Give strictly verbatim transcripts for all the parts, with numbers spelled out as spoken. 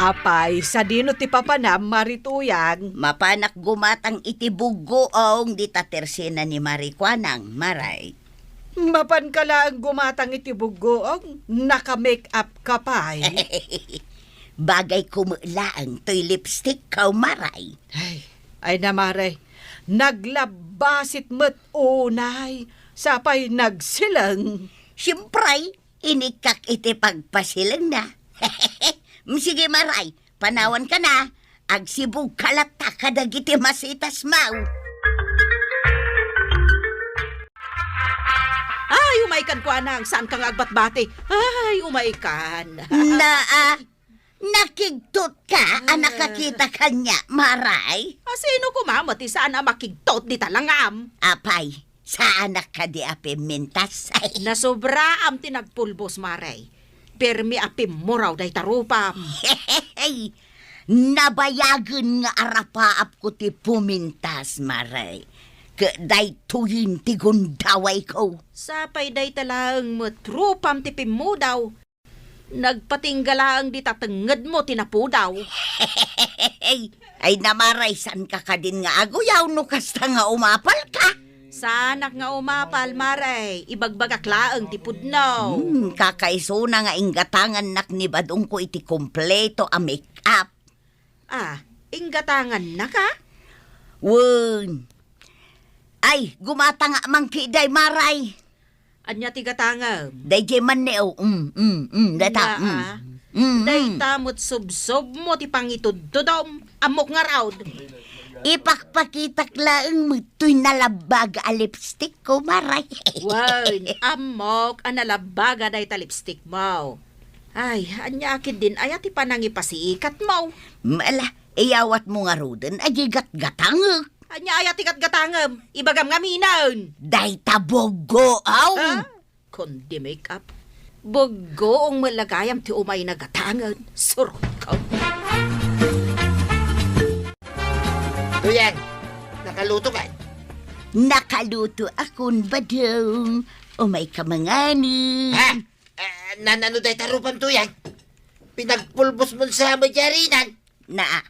Apay, sadino ti papanam, Mari Tuyang? Mapanak gumatang iti buggoong dita tersena ni Mari Kuanang, Maray. Mapanka laeng gumatang iti buggoong, naka-make up ka pay. Bagay ko met laeng toy lipstick ko, Maray. Ay, ay na, Maray. Naglabbasit met unay, sapay nagsileng. Siyempre, inikkak iti pagpasilengna. Mm, sige, Maray, panawanka na. Agsibugka latta kadagiti masitasmo. Ay, umaykan, Kuanang, saanka nga agbatbati. Ay, umaykan. Naa, nakigtotka a nakakita kaniak, Maray? A, sino koma met ti saan a makigtot dita langam? Apay, saanak kadi a pimmintas? Nasobraam ti nagpulbos, Maray. Permi a pimmuraw dayta rupam. Nabayagen nga arapaapko ti pumintas, Maray. Ket daytoyen ti gundawayko. Sapay dayta laeng met rupam ti pimmudaw. Nagpatingga laeng dita tengngedmo ti napudaw. Ay, ay na, Maray, saanka kadin nga aguyaw no kasta nga umapalka? Saanak nga umapal, Maray. Ibagbagak laeng ti pudno. Hmm, kakaisuna nga inggatangannak ni badongko iti kompleto a make-up. Ah, inggatangannaka? Wen. Ay, gumatangak man ketdi, Maray. Ania ti gatangem? Daydiay man ni, oh. Mm, mm, mm, dayta, Nga, mm. Ah. Mm, mm. Dayta met subsobmo ti pangitudtudom. Ammok ngarud. Ipakpakitak laeng met toy nalabbaga a lipstick ko, Maray. Wen, ammok a nalabbaga dayta lipstick mo. Ay, ania ketdin aya ti panangipasiikatmo? Mala, iyawatmo ngaruden a di gatgatangek. Ania aya ti gatgatangem? Ibagam ngaminen. Dayta buggoom. Ah? Kundi make-up. Buggoong met la gayam ti umay nagatangen. Surko. Tuyang, nakaluto ka? Nakaluto akon, Badong. Umayka mangani. Ha? Ah, nanano dayta rupam, Tuyang? Pinagpulbos mon sa met yarinan? Naa,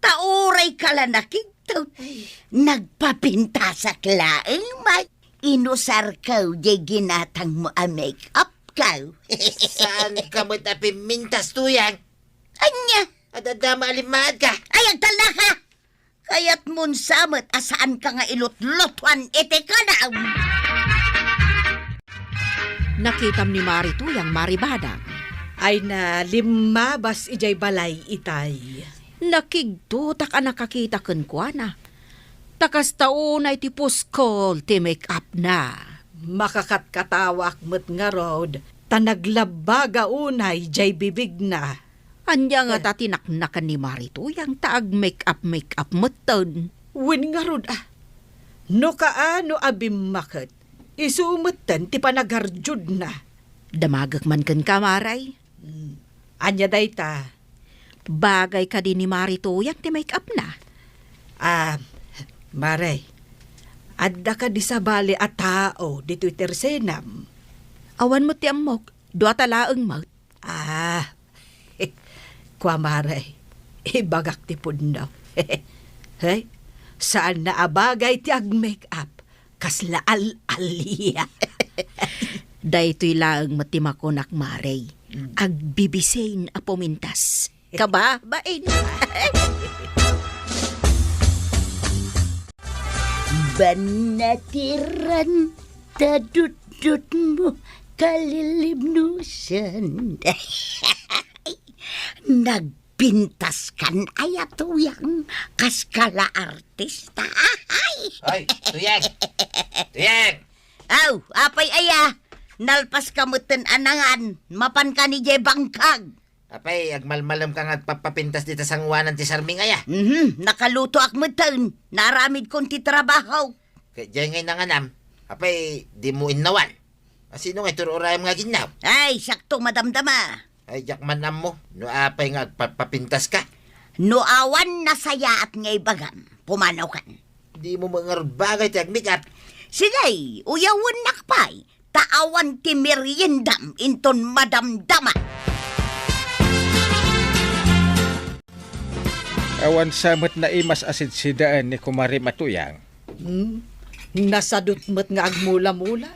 ta uray ka la nakigtot. Ay. Nagpapintasak laeng met. Inusarko diay ginatangmo a make-up ko. Saanka met a pimmintas, Tuyang? Ania? Adda met a limmaadka. Ay, agtalnaka! Kayatmon sa met a saanka nga ilutlutuan iti kanam. Nakitam ni Mari Tuyang, Mari Badang. Ay na, limmabas idiay balay itay. Nakigtotak a nakakita kenkuana. Ta kasta unay ti puskol ti make-up na. Makakatkatawak met ngarud, ta naglabbaga unay diay bibigna. Ania ngata ti naknakan ni Mari Tuyang ta ag-make-up-make-up metten? Wen ngarud a, no kaano a bimmaket, isu metten ti panagarjudna. Damagek man kenka, Maray. Hmm. Ania dayta? Bagay kadi ni Mari Tuyang ti make-up na? Ah, Maray, adda kadi sabali a tao ditoy tersenam? Awan met ti ammok, dua ta laeng met. Ah, kua, Maray, ibagak ti pudno. Hey, saan na a bagay ti ag-make-up. Kasla al-alia. Daytoy laeng met ti makunak, Mare. Mm. Agbibisin a pumintas. Kababain. Bannatiran ta dutdutmo, kalilibnusan. Nag- Pintaskan aya, Tuyang, kas kala artista. Ay! Ay, Tuyang! Tuyang! Aw, apay aya? Nalpas ka metten a nangan, mapan ka ni jay bangkag. Apay, agmalmalem ka nga agpapapintas dita sangoanan ti sarming aya? Mhm, nakalutoak metten. Naaramidkon ti trabaho. Ket jay ngay nanganam, apay, dimo innawan? A, sino ngay ti ur-urayam nga aginnaw? Ay, siakto madamdama. Ay, diak man ammo no apay nga agpapapintas ka. No awan nasayaat nga ibagam, pumanaw kan. Dimo met ngarud bagay ti agmikap. Sige, uyawennak pay, ta awan ti meriendam inton madamdama. Awan sa met naimas a sidsidaen ni Kumare Matuyang. Hmm? Nasadut met nga agmula-mula.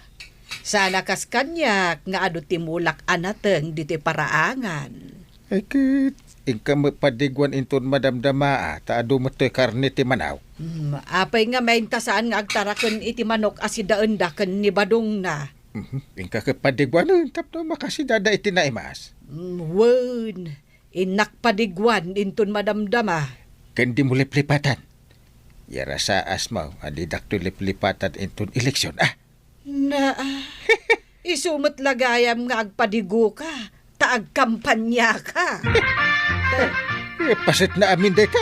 Saan a kas kaniak nga adu ti mulak a nateng ditoy paraangan. Ay ket, inka met padiguan inton madamdama a ta adu met toy karne ti manaw. Hmm, apay nga main ta saan nga agtaraken iti manok a sidaenda ken ni badongna? Mhm. Inka ket padiguanen tapno makasidada iti naimas. Hmm, wen, innak padiguan inton madamdama. Ken dimo liplipatan. Yarasaasmo a didak toy liplipatan inton eleksion, ah! Na, ah, isu met la gayam nga agpadigoka, ta agkampaniaka. Eh, paset na amin dayta.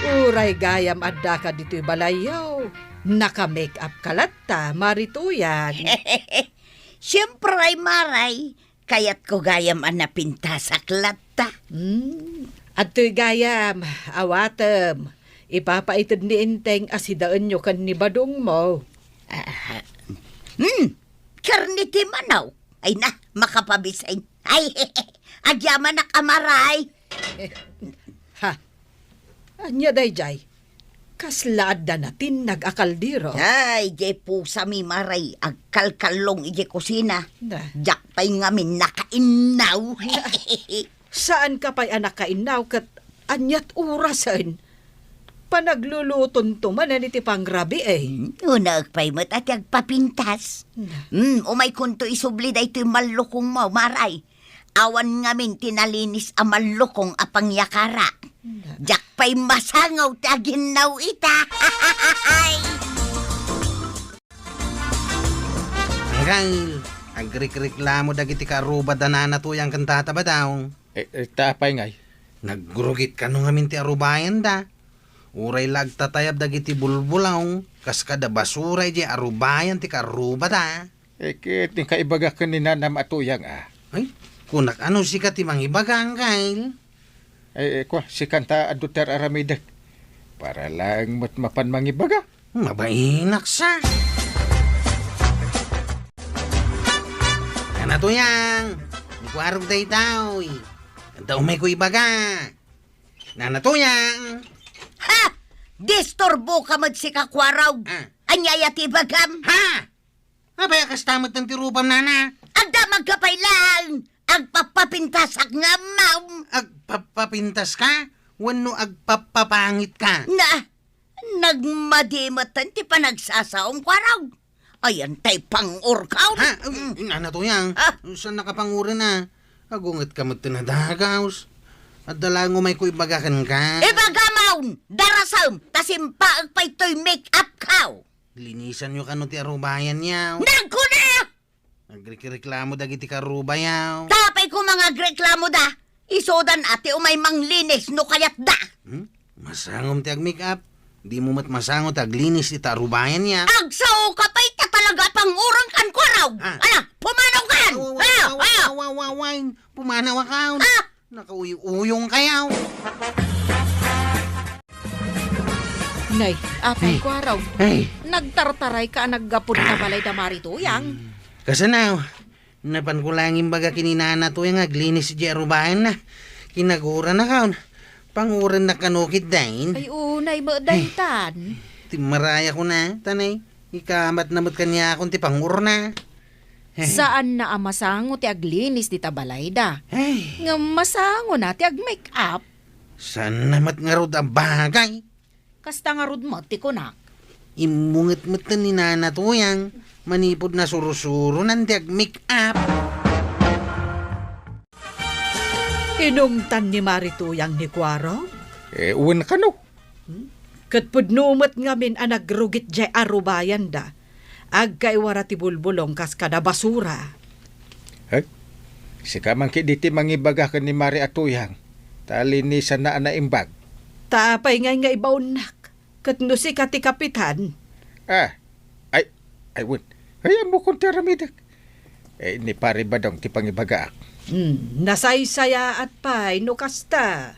Uray gayam addaka ditoy balayyo, naka-make up ka latta, Mari Tuyang. Siempre, Maray, kayatko gayam a napintasak latta. Hmm. Adtoy gayam, awatem. Ipapaited ni Enteng a sidaenyo ken ni badongmo. Ah, hmm. Karne ti manaw. Ay na, makapabisin. Ay, agyamanak a Maray. Ha? Ania daydiay? Kasla adda natinnag a kaldero? Ay, diay pusami, Maray, agkalkallong idiay kusina. Na. Diak pay ngamin nakainnaw. Saanka pay a nakainnaw ket aniat orasen? Panaglulutonto manen iti pangrabii. Hmm, unaek pay met a ti agpapintas. Na. Hmm, umaykonto isubli daytoy mallukongmo, Maray. Awan ngamin ti nalinis a mallukong a pangyakara. Na. Diak pay masango ti aginnaw ita. Anggail, agrikreklamo dagiti kaarruba da Nana Tuyang ken Tata Badong. Eh, eh, ta apay ngay? Nagrugit kano ngamin ti arubayanda. Uray la agtatayab dagiti bulbulong, kas kada basura idiay arubayan ti kaarrubada. Eh, ket inka ibaga ken ni Nanam a Tuyang, a. Ay, kunak ano sika ti mangibaga, Anggail? Eh, eh, kua, sikan ta adda ti ar-aramidek. Para laeng met mapan mangibaga. Mabainak sa. Nana Tuyang, kuarog daytoy. Adda umayko ibaga. Nana Tuyang. Ha! Disturboka met sika, Kuarog. Ah. Ania aya ti ibagam? Ha! Apay a kasta met ti rupam, Nana? Adda mangkapay laeng. Agpapapintasak nga ammom. Agpapapintaska? Wenno agpapapangitka? Na, nagmadi met ti panagsasaom, Kuarog. Ayan tay pangur-ka. Ha? Mm. Nana Tuyang. Ha? Saan nakapanguren a? Agungetka met ti nadagaws. Adda laeng umayko ibaga kenka. Ibagam, darasem, ta simpaek pay toy make-up ka. Linisanyo kano ti arubayan yaw. Nagkuna! Agrikreklamo dagiti kaarruba yaw. Tapay ko mangagreklamo da. Isudan a ti umay manglinis no kayat da. Hmm? Masangom ti agmake-up. Dimo met masango ti aglinis iti arubayan yaw. Agsao ka pay ta talaga panguren kan, Kuarog. Ah. Ala, pumanaw kan. Awa, awa, awa, awa, awa, awa. Pumanaw akon. Ah! Nakauyuyong kayaw. Nay, apay, Ay. Kuarog. Ay. Nagtartarayka a naggapu ta balay da Mari Tuyang. Kasano? Napanko laeng imbaga ken ni Nana Tuyang nga aglinis idiay arubayanna. Kinaguranakon. Pangurennak kano ketdin. Ay, unay met daytan. Timmarayakon a, tanay. Ikamatna met kaniakon ti pangurna. Saanna a masango ti aglinis dita balayda. Ay. Ngem masangona ti agmake-up. Saanna met ngarud a bagay. Kasta ngarud met ti kunak. Immunget met ni Nana Tuyang, manipud nasursuronan ti agmake-up. Inungtan ni Mari Tuyang ni Kuarog? Eh, wen kano. Hmm? Ket pudno met ngamin a nagrugit diay arubayanda. Agkaiwara ti bulbulong kas kada basura. Eh? Sika man ketdi ti mangibaga ken ni Mari a Tuyang, ta linisanna a naimbag. Ta apay ngay nga ibaonnak? Ket no sika ti kapitan? Ah, ay, ay, wen. Ay, ammokon ti aramidek. Eh, ni Pari Badong ti pangibagaak. Hmm, nasaysayaat pay no kasta.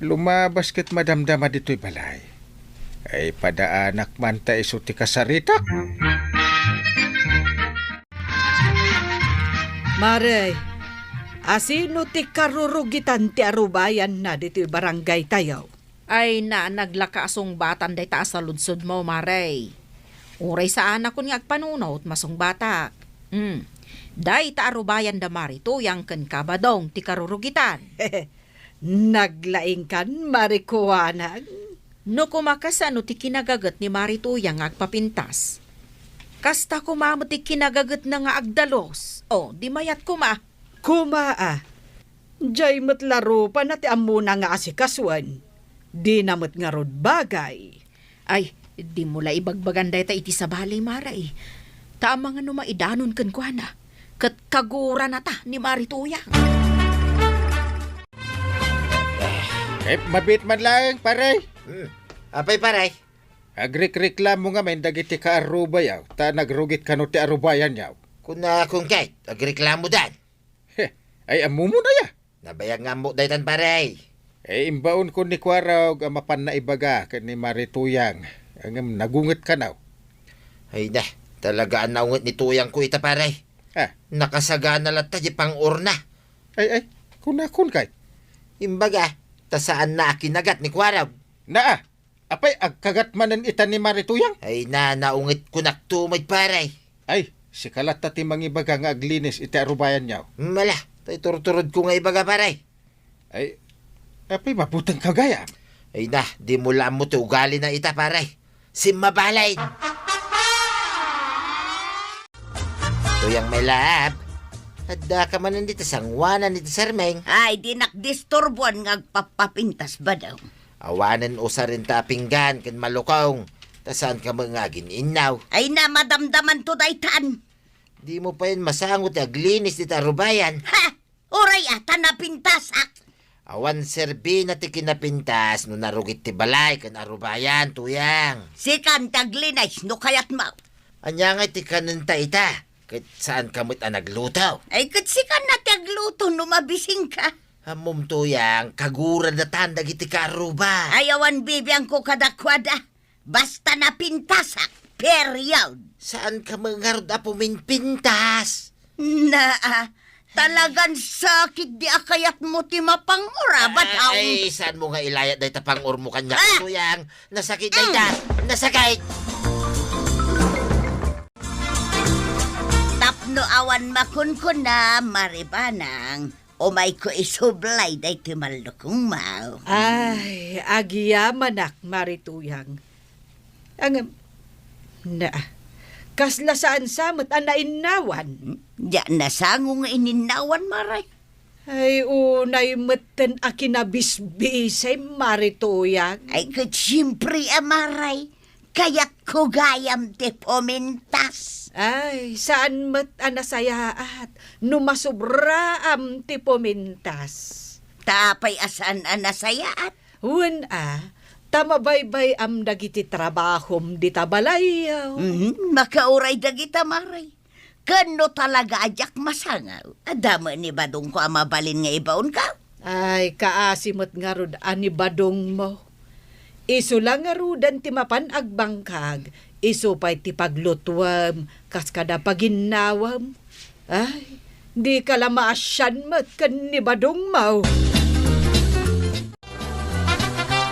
Lumabas ket madamdama ditoy balay. Ay, padaanak man ta isu ti kasaritak. Mare, Asino ti karurugitan ti arubayanna ditoy barangaytayo? Ay na, naglaka a sungbatan dayta a saludsodmo, Mare. Uray saanakon nga agpanunot, masungbatak. Hmm. Dayta a rubayan da Mari Tuyang ken Kabadong ti karurugitan. Naglaingkan, Mari Kuanang. No koma kasano ti kinagaget ni Mari Tuyang nga agpapintas? Kasta koma met ti kinagagetna nga agdalus. O, di mayat koma. Koma a. Jay met la rupana ti ammona nga asikasuen. Dina met ngarud bagay. Ay, dimo la ibagbagan dayta iti sabali, Mare. Ta amangan no maidanon kenkuana. Ket kaguranata ni Mari Tuyang. Eh, mabit man laeng, pare. Hmm. Apay, pare? Agrikreklamo ngamin dagiti kaarrubayo, ta nagrugit kano ti arubayanyo. Kuna, kun ket, agreklamodan. Heh, ay, ammom aya? Nabayag nga ammok daytan, pare. Eh, imbaonkon ni Kuarog a mapan naibaga ken ni Mari Tuyang, ngem nagunget kano. Ay na, talaga a naunget ni Tuyangko ita, pare. Ah. Nakasagana latta di pang-urna. Ay, ay, kunakon kay? Imbaga, ta saanna a kinagat ni Kuarog. Naa, apay, agkagat manen ita ni Mari Tuyang? Ay na, naunget kunakto met, pare. Ay, sika latta ti mangibaga nga aglinis iti arubayanyo. Mala, tay turturodko nga ibaga, pare. Ay, apay, mabutengka gayam? Ay na, dimo la ammo ti ugalina ita, pare. Simmabalin. Tuyang, my love. Addaka manen dita sanguanan iti sermeng. Ay, dinak disturbuan nga agpappapintas, Badong. Awanen usarinta a pinggan ken malukong, ta saanka met nga agin-innaw. Ay na, madamdamanto daytan. Dimo payen masango ti aglinis dita arubayan. Ha! Uray a, ta napintasak. Awan serbina ti kinapintas no narugit ti balay ken arubayan, Tuyang. Sikan ti aglinis no kayatmo. Ania ngay ti kanenta ita? Ket saanka met a nagluto? Ay, ket sikan na ti agluto no mabisingka. Ammom, Tuyang, kaguradatan dagiti kaarruba. Ay, awan bibiangko kadakuada. Basta napintasak, period. Saanka met ngarud a puminpintas? Naa, talagan sakit di a kayatmo ti mapang-ura, Badong. Ay, saanmo nga ilayat dayta pang-urmo kaniak, Ah! Tuyang? Nasakit dayta. Mm. Nasakit. Tapno awan makunkuna, Mari Banang, umayko isublay daytoy mallukongmo. Ay, agyamanak, Mari Tuyang. Ngem, na, kasla saan sa met a nainnawan? Hmm? Diak nasango nga ininnawan, Mare. Ay, unay metten a kinabisbisem, Mari Tuyang. Ay, ket siempre a, Mare. Kayatko gayam ti pumintas. Ay, saan met a nasayaat no masubraam ti pumintas. Ta apay a saan a nasayaat? Wen a, ta mabaybay-am dagiti trabahom dita balayyo. Mhm, makauray dagita, Mare. Ken no talaga a diak masango, adda met ni Badongko a mabalin nga ibaonka. Ay, kaasi met ngarud a ni Badongmo. Isu la ngaruden ti mapan agbangkag, isu pay ti paglutuem kas kada paginnawem. Ay, dika la maasian met ken ni Badongmo.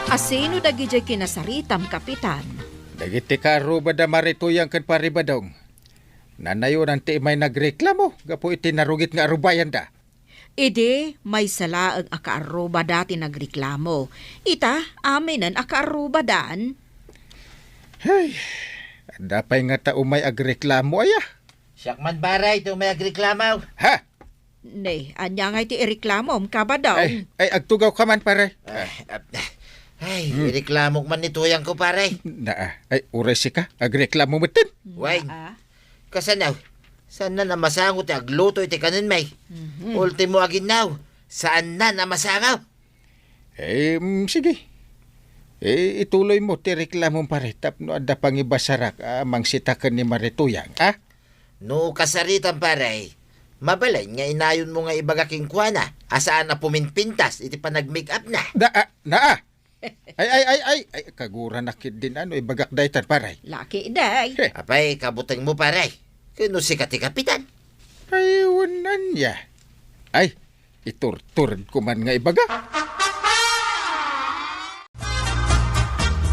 Asino dagidiay kinasaritam, Kapitan? Dagiti kaarruba da Mari Tuyang ken Pari Badong. Nanayonan ti immay nagreklamo gapu iti narugit nga arubayanda. Idi maysa laeng a kaarrubada ti nagreklamo, ita aminen a kaarrubadan. Hey, adda pay ngata umay agreklamo aya? Siak man, pare, ti umay agreklamo. Ha? Ne, ania ngay ti ireklamom, Kabadong? Ay, ay, agtugawka man, pare. Ay, ap-, ay, Hmm. ireklamok man ni Tuyangko, pare. Naa, ay, uray sika, agreklamo metten. Wen. Naa. Kasano? Saanna a masango ti agluto iti kanenmi? Mhm. Ultimo aginnaw, saanna a masango. Eh, mm, sige. Eh, ituloymo ti reklamom, pare, tapno adda pangibasarak a mangsitaken ni Mari Tuyang, a? No kasaritam, pare, mabalin nga inayonmo nga ibaga kenkuana a saan a puminpintas iti panag-make-upna. Da-, a, naa. Ay, ay, ay, ay, ay, kaguranak ketdin a no ibagak daytan, pare. Laki, day. Heh. Apay, kabutengmo, pare. Ken no sika ti kapitan. Ay, wen ania. Ay, Iturtured ko man nga ibaga.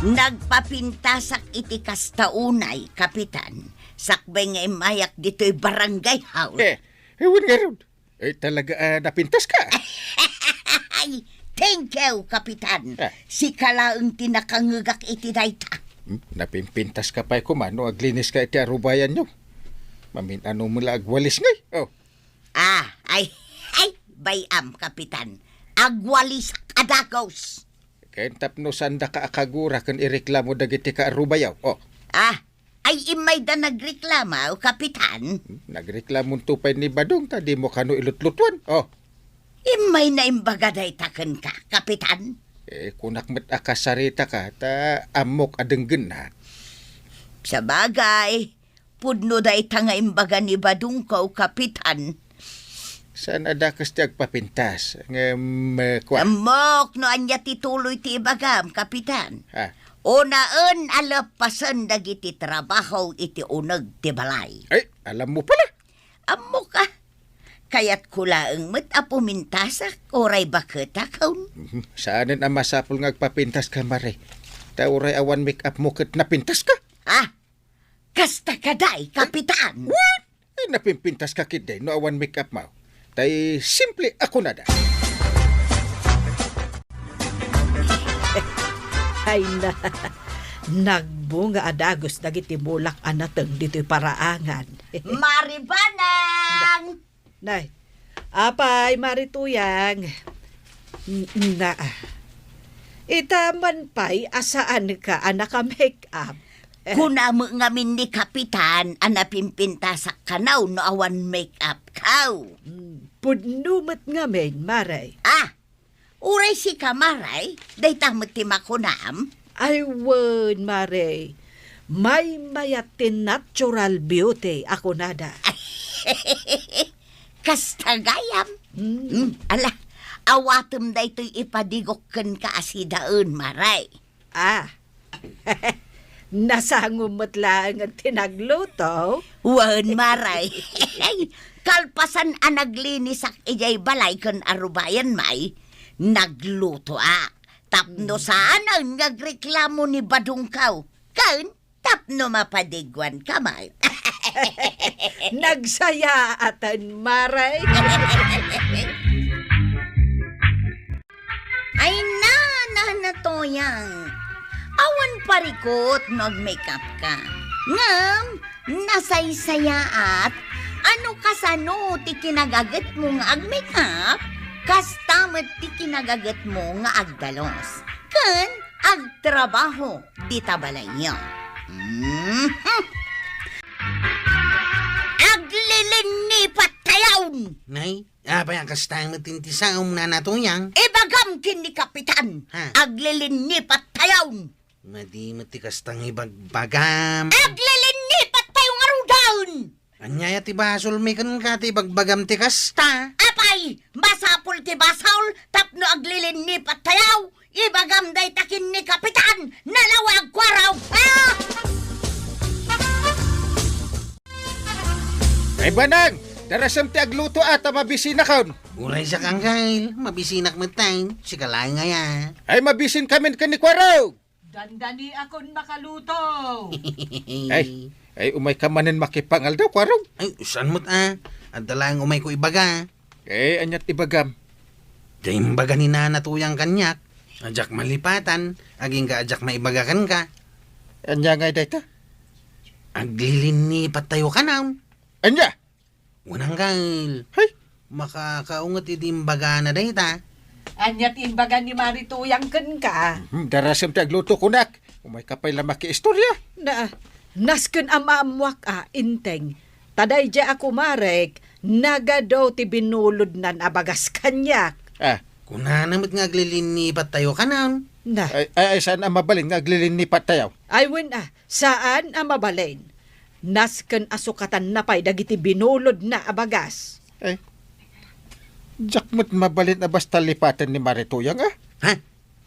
Nagpapintasak iti kasta unay, Kapitan, sakbay nga immayak ditoy barangay hall. Eh, ewan nga rod. Eh, talaga, ah, napintas ka? Ay, thank you, Kapitan. Ah. Sika laeng ti nakangegak iti dayta. Hmm, napimpintas ka pay koma no aglinis ka iti arubayan nyo. Mamin-ano mo la agwalis ngay? Oh. Ah, ay, ay, bay-am, Kapitan. Agwalisak a dagus. Ken tapno sanda ka akagura ken ireklamo dagiti kaarubayaw. Oh. Ah, ay, immayda nagreklama, o Kapitan? Hmm, nagreklamonto pay ni Badong ta dimo kano ilutlutuan. Oh. Immay na imbaga dayta kenka, Kapitan? Eh, kunak met a kasarita ka, ta ammok a denggenna. Sabagay, pudno dayta nga imbaga ni Badong, o Kapitan. Saan a dakes ti agpapintas? Ngem, eh, kua. Ammok no ania ti tuloy ti ibagam, Kapitan. Ah. Unaen a leppasen dagiti trabaho iti uneg ti balay. Ay, alam mo pala. Ammok a. Kayatko laeng met a pumintasak, uray baketakon. Mhm. Saanen a masapul nga agpapintas ka, Mare. Ta uray awan make-up mo ket napintas ka. Ah, kasta kadi, Kapitan? What? Ay, napimpintas ka ketdi no awan make-up mo. Tay simple a kunada. Ay na, nagbunga a dagus dagiti mulak a nateng ditoy paraangan. Mari Banang! Nay, apay, Mari Tuyang. N-, na, ita man pay a saanka a naka-make-up. Kuna met ngamin ni Kapitan a napimpintasak kano no awan make-up kaw. Mm, pudno met ngamin, Mare. Ah, uray sika, Mare, dayta met ti makunam? Ay, wen, Mare. Maymayat ti natural beauty a kunada. Kasta gayam. Mm. Mm, ala, awatem daytoy ipadigok kenka a sidaen, Mare. Ah. Nasangom met laeng ti nagluto? Wen, Mare. Kalpasan a naglinisak idiay balay ken arubayan, Mare, naglutoak. Tapno saanen nga agreklamo ni Badongko. Ken tapno mapadiguanka, Mare. Nagsayaaten, Mare. Ay na, Nana Tuyang. Awan parikut no ag-makeup ka. Ngem, nasaysayaat, ano kasano ti kinagagetmo nga ag-makeup, kasta met ti kinagagetmo nga agdalos. Ken agtrabaho dita balayyo. Mhm. Aglilinnipat tayon! Nay, apay a kasta met ti saom, Nana Tuyang? Ibagam ken ni Kapitan. Ha? Aglilinnipattayon. Madi met ti kasta nga ibagbagam. Aglilinnipattayo ngaruden! Ania ti basolmi kenka ti ibagbagam ti kasta? Apay, masapul ti basol tapno aglilinnipattayo. Ibagam dayta ken ni Kapitan, nalawag, kuarog. Ah! Ay, Banang, darasem ti agluto a ta mabisinakon. Uray siak, Angkel, mabisinak metten. Sika laeng aya? Ay, mabisinkamin ken ni kuarog. Dandaniakon makaluto. Ay, ay, umayka manen makipangaldaw, kuarog. Ay, saan met a? Adda laeng umayko ibaga. Eh, aniat ibagam? Diay imbaga ni Nana Tuyang kaniak, a diak malipatan, agingga a diak maibaga kenka. Ania ngay dayta? Aglilinnipattayo kanon. Ania? Wen, Angkel. Hay! Makakaunget idi imbagana dayta. Ania ti imbaga ni Mari Tuyang kenka? Hmm, darasem ti agluto kunak. Umayka pay la makiistorya. Na, nasken a maammoak a, Inteng. Ta daydiay a kumarek, nagadu ti binulodnan a bagas kaniak. Ah. Kunana met nga aglilinnipattayo kanon. Na. Ay, ay, ay, saan a mabalin nga aglilinnipattayo? Ay, wen a, saan a mabalin. Nasken a sukatanna pay dagiti binulodna a bagas. Eh, diak met mabalin a basta lipaten ni Mari Tuyang, ah. Ha?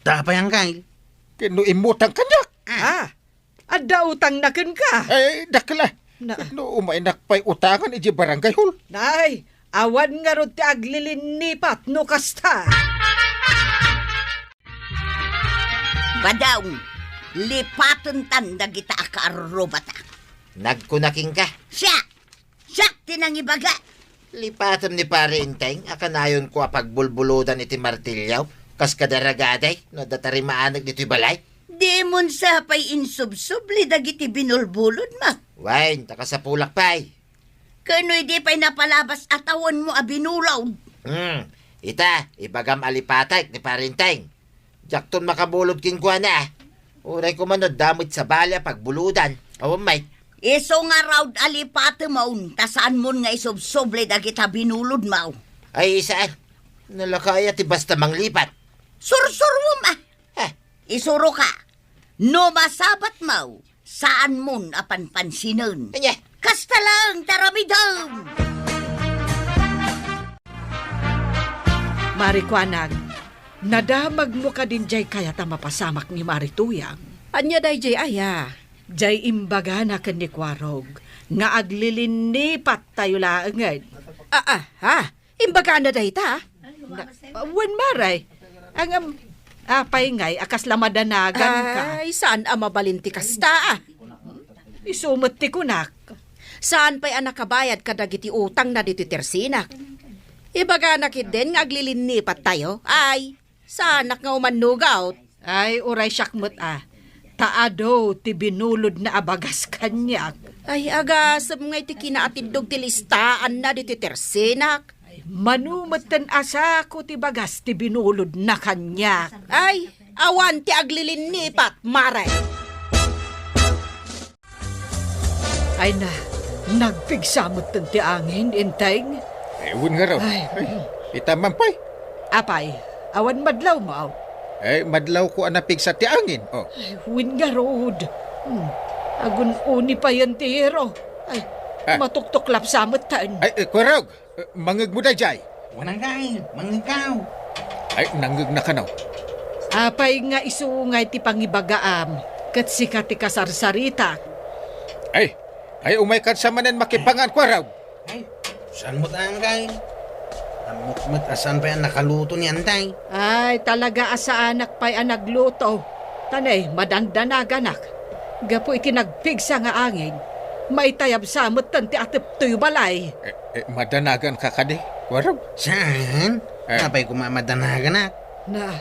Ta apay, Angkel? Ken no immutang kaniak. Ah. Ah, adda utangna kenka? Eh, dakkel, ah. Na. No umaynak pay utangan iti barangay hall. Nay, Awan ngarud ti aglilinnipat no kasta. Badong, lipatentan dagita a kaarrubata. Nagkuna kenka. Siak! Siak ti nangibaga! Lipatem ni Pare Enteng a kanayonko a pagbulbulodan iti martilyo, kas kadaragaday no adda tarimaaneg ditoy balay. Dimon sa pay insubsubli dagiti binulbulodmo. Wen, ta kasapulak pay. Ken no idi pay napalabas a tawenmo a binulod. Hmm, ita, ibagam a lipatek ni Pare Enteng. Diakton makabulod kenkuana. Uray koma no adda met sabali a pagbulodan. Awan met. Isu ngarud a lipatemon, ta saanmon nga isubsubli dagita binulodmo. Ay, saan? Nalaka aya ti basta manglipat? Sursurom, a. Eh. Isuroka. No masabatmo, saanmon a panpansinen. Ania? Kasta laeng ti aramidem. Mari kuanag, nadamagmo kadin diay kayat a mapasamak ni Mari Tuyang? Ania daydiay aya? Diay imbagana ken ni Kuarog nga aglilinnipattayo laengen. Ah, ah, ha? Imbagana dayta? Na, wen, Mare. Ngem, apay ngay a kasla madanaganka? Ay, saan a mabalin ti kasta, a. Isu met ti kunak. Saan pay a nakabayad kadagiti utangna ditoy tersinak. Ibagana ketdin nga aglilinnipattayo. Ay, saanak nga umannugaw. Ay, uray siak met, a. Ta adu ti binulodna a bagas kaniak. Ay, agasem ngay ti kinaatiddog ti listaanna ditoy tersinak. Mano metten a sako ti bagas ti binulodna kaniak. Ay, awan ti aglilinnipat, Mare. Ay na, nagpigsa metten ti angin, Enteng. Eh, wen ngarud. Ay. Ay, ita man pay. Apay, awan madlawmo? Eh, madlawko a napigsa ti angin, o. Ay, wen ngarud. Hmm. Agun-uni payen ti hero. Ay, ah, matuktuklapsa metten. Ay, eh, Kuarog. Eh, mangngegmo daydiay? Wen, anggayo, mangngegko. Ay, nangngegna kano. Apay nga isu ngay ti pangibagaam, ket sika ti kasarsaritak? Ay, ay, umaykan sa manen makipangan, Kuarog. Ay, saan met, anggayo? Ammok met a saan pay a nakaluto ni Enteng. Ay, talaga a saanak pay a nagluto. Ta ne, madandanaganak. Gapu iti nagpigsa nga angin, maitayabsa metten ti atep toy balay. Eh, eh, madanaganka kadi, Kuarog? Saan? Eh. Apay koma madanaganak? Na,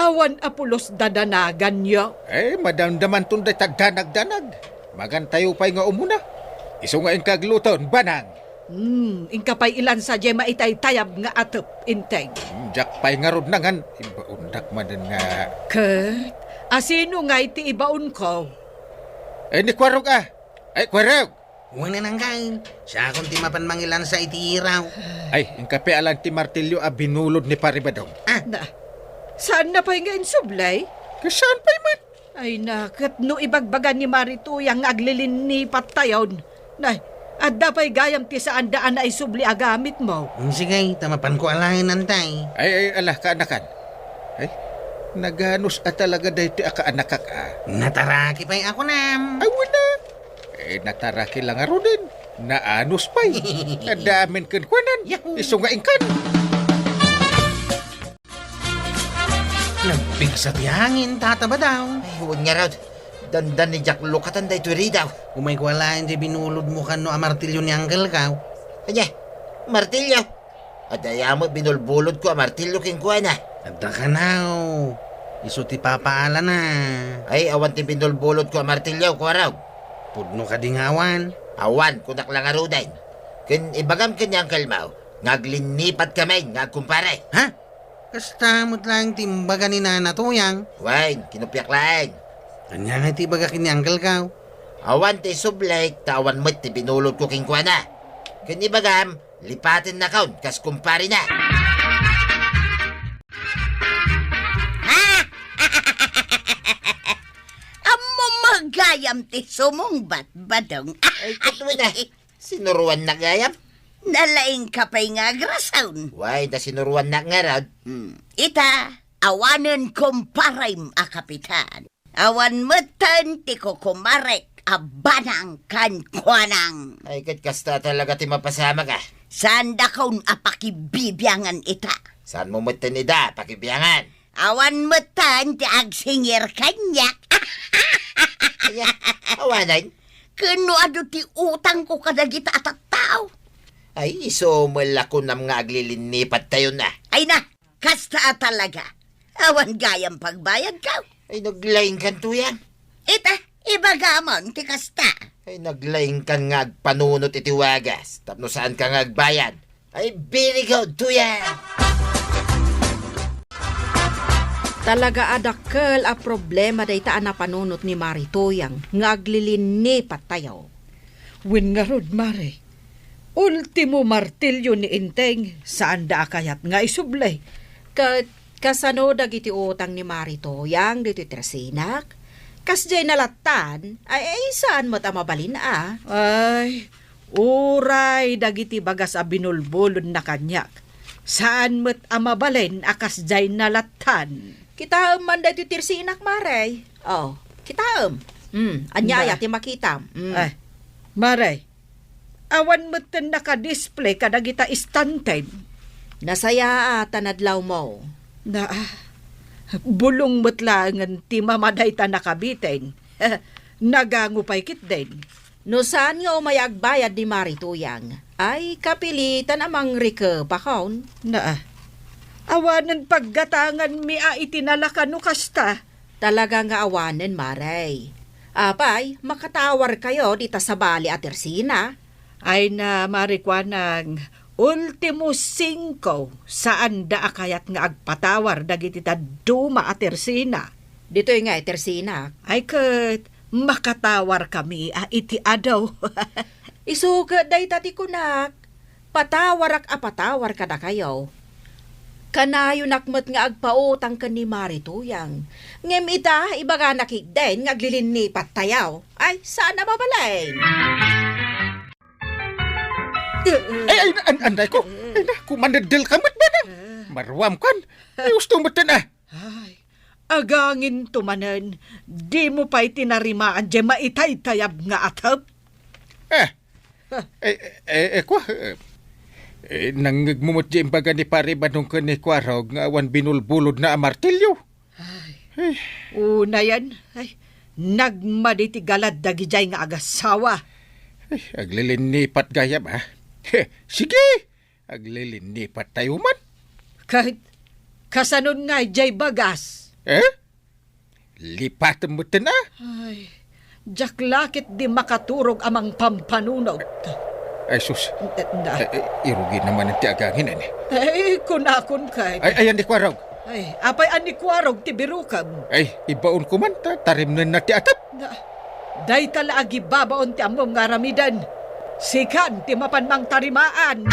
awan a pulos dadanaganyo. Eh, madamdamanton dayta danagdanag. Magantayo pay nga umuna. Isu nga inka agluton, banang. Hmm, inka pay ilansa diay maitaytayab nga atep, Enteng. Hmm, diak pay ngarud nangan, ibaondak manen nga. Ket, asino ngay ti ibaonko? Eh, ni Kuarog, a. Ay, Kuarog! Wen, anggayo. Siakon ti mapan mangilansa iti iraw. Ay, inka pay alan ti martilyo a binulod ni Pare Badong. Ah. Na, saanna pay nga insubli? Ket saan pay met? Ay na, ket no ibagbaga ni Mari Tuyang nga aglilinnipattayon, nay, adda pay gayam ti saanda a naisubli a gamitmo. Mm, sige, ta mapanko alaen, Enteng. Ay, ay, ala, kaanakan. Ay, naganus a talaga daytoy a kaanakak, a. Nataraki pay a kunam. Ay, wala. Eh, nataraki la ngaruden. Naanus pay. Adda amin kenkuanan. Yahoo! Isu nga inkan. Nagpigsa ti angin, Tata Badong. Ay, wen ngarud. Dandani diak lukatan daytoy ridaw. Umayko alaen diay binulodmo kano a martilyo ni angkelko. Ania? Martilyo? Adda aya met binulbulodko a martilyo kenkuana. Adda kano. Isu ti papaalana. Ay, awan ti binulbulodko a martilyo, Kuarog. Pudno kadi nga awan? Awan, kunak la ngaruden. Ken ibagam ken ni angkelmo nga aglinnipatkami nga agkumpare. Ha? Kasta met laeng ti imbaga ni Nana Tuyang. Wen, kinupiak laeng. Ania ngay ti ibaga ken ni Uncle Kao? Awan ti isublik, ta awan met ti binulodko kenkuana. Ken ibagam, lipatennakon kas kumparena. Ammom gayam ti sumungbat, Badong. Ay, ket wen a. Sinuruannak gayam? Nalaingka pay nga agrason. Wen, ta sinuruannak ngarud. Hmm. Ita, awanen kumparem a kapitan. Awan metten ti kukumarek a banang ken kuanang. Ay, ket kasta talaga ti mapasamak, a. Saandakon a pakibibiangan ita. Saanmo metten ida pakibiangan? Awan metten ti agsingir kaniak. Aya, awanen? Ken no adu ti utangko kadagita a tattao. Ay, isu met la kunam nga aglilinnipattayon, a. Ay na, kasta a talaga. Awan gayam pagbayadko. Ay, naglaingkan, Tuyang. Ita, ibagamon ti kasta. Ay, naglaingkan nga agpanunot iti wagas tapno saanka nga agbayad. Ay, very good, Tuyang! Talaga a dakkel a problema dayta a napanunot ni Mari Tuyang nga aglilinnipattayo. Wen ngarud, Mare, ultimo martilyo ni Enteng, saanda a kayat nga isubli. Ket kasano dagiti utang ni Mari Tuyang ditoy tersinak? Kasdiay nalattan? Ay, ay, saan met a mabalin a. Ay, uray dagiti bagas a binulbulodna kaniak. Saan met a mabalin a kasdiay nalattan. Kitaem man daytoy tersinak, Mare. Oh, kitaem. Hmm, ania aya ti makitam? Hmm. Ay, Mare, awan metten nakadisplay kadagita istantem. Nasayaat a nadlawmo. Na, bulong met laengen ti mamadayta nakabiten. Nagango pay ketdin. No saan nga umay agbayad ni Mari Tuyang, ay kapilitan a mangrikep a kaon. Na, awanen paggatanganmi a iti nalaka no kasta. Talaga nga awanen, Mare. Apay, makatawarkayo dita sabali a tersina? Ay na, Mare, kuanang, ultimo singko, saanda a kayat nga agpatawar dagiti dadduma a tersina. Ditoy nga a tersina? Ay ket, makatawarkami a iti adu. Isu ket dayta ti kunak. Patawarak a patawar kadakayo. Kanayonak met nga agpautang ken ni Mari Tuyang. Ngem ita, ibagana ketdin nga aglilinnipattayo. Ay, saan a mabalin. Ay, ay, an-, anday ko. Ay, na, kumaneddel ka met, bana. Maruam kan. Ay, usto met ten, a. Ay, aganginto manen, dimo pay tinarimaan diay maitaytayab nga atep? Eh, eh, eh, eh, kua, eh, eh, nangngegmo met diay imbaga ni Pare Badong ken ni Kuarog nga awan binulbulodna a martilyo. Ay, eh, unayen, ay, nagmadi ti galad dagidiay nga agasawa. Ay, aglilinnipat gayam, a. He, sige! Aglilinnipattayo man. Ket, kasanon nga diay bagas? Eh? Lipatem metten, a? Ay, diak la ketdi makaturog a mangpampanunot. Ay, sus. Eh, na. Eh, eh, irugi na manen ti agangin, eh. Ay, kunakon ket. Ay, ayan ni Kuarog. Ay, apay a ni Kuarog ti birukem? Ay, ibaonko man, ta-, tarimnenna ti atep. Na, dayta la agibabaon ti ammom nga aramiden. Sikan ti mapan mangtarimaan.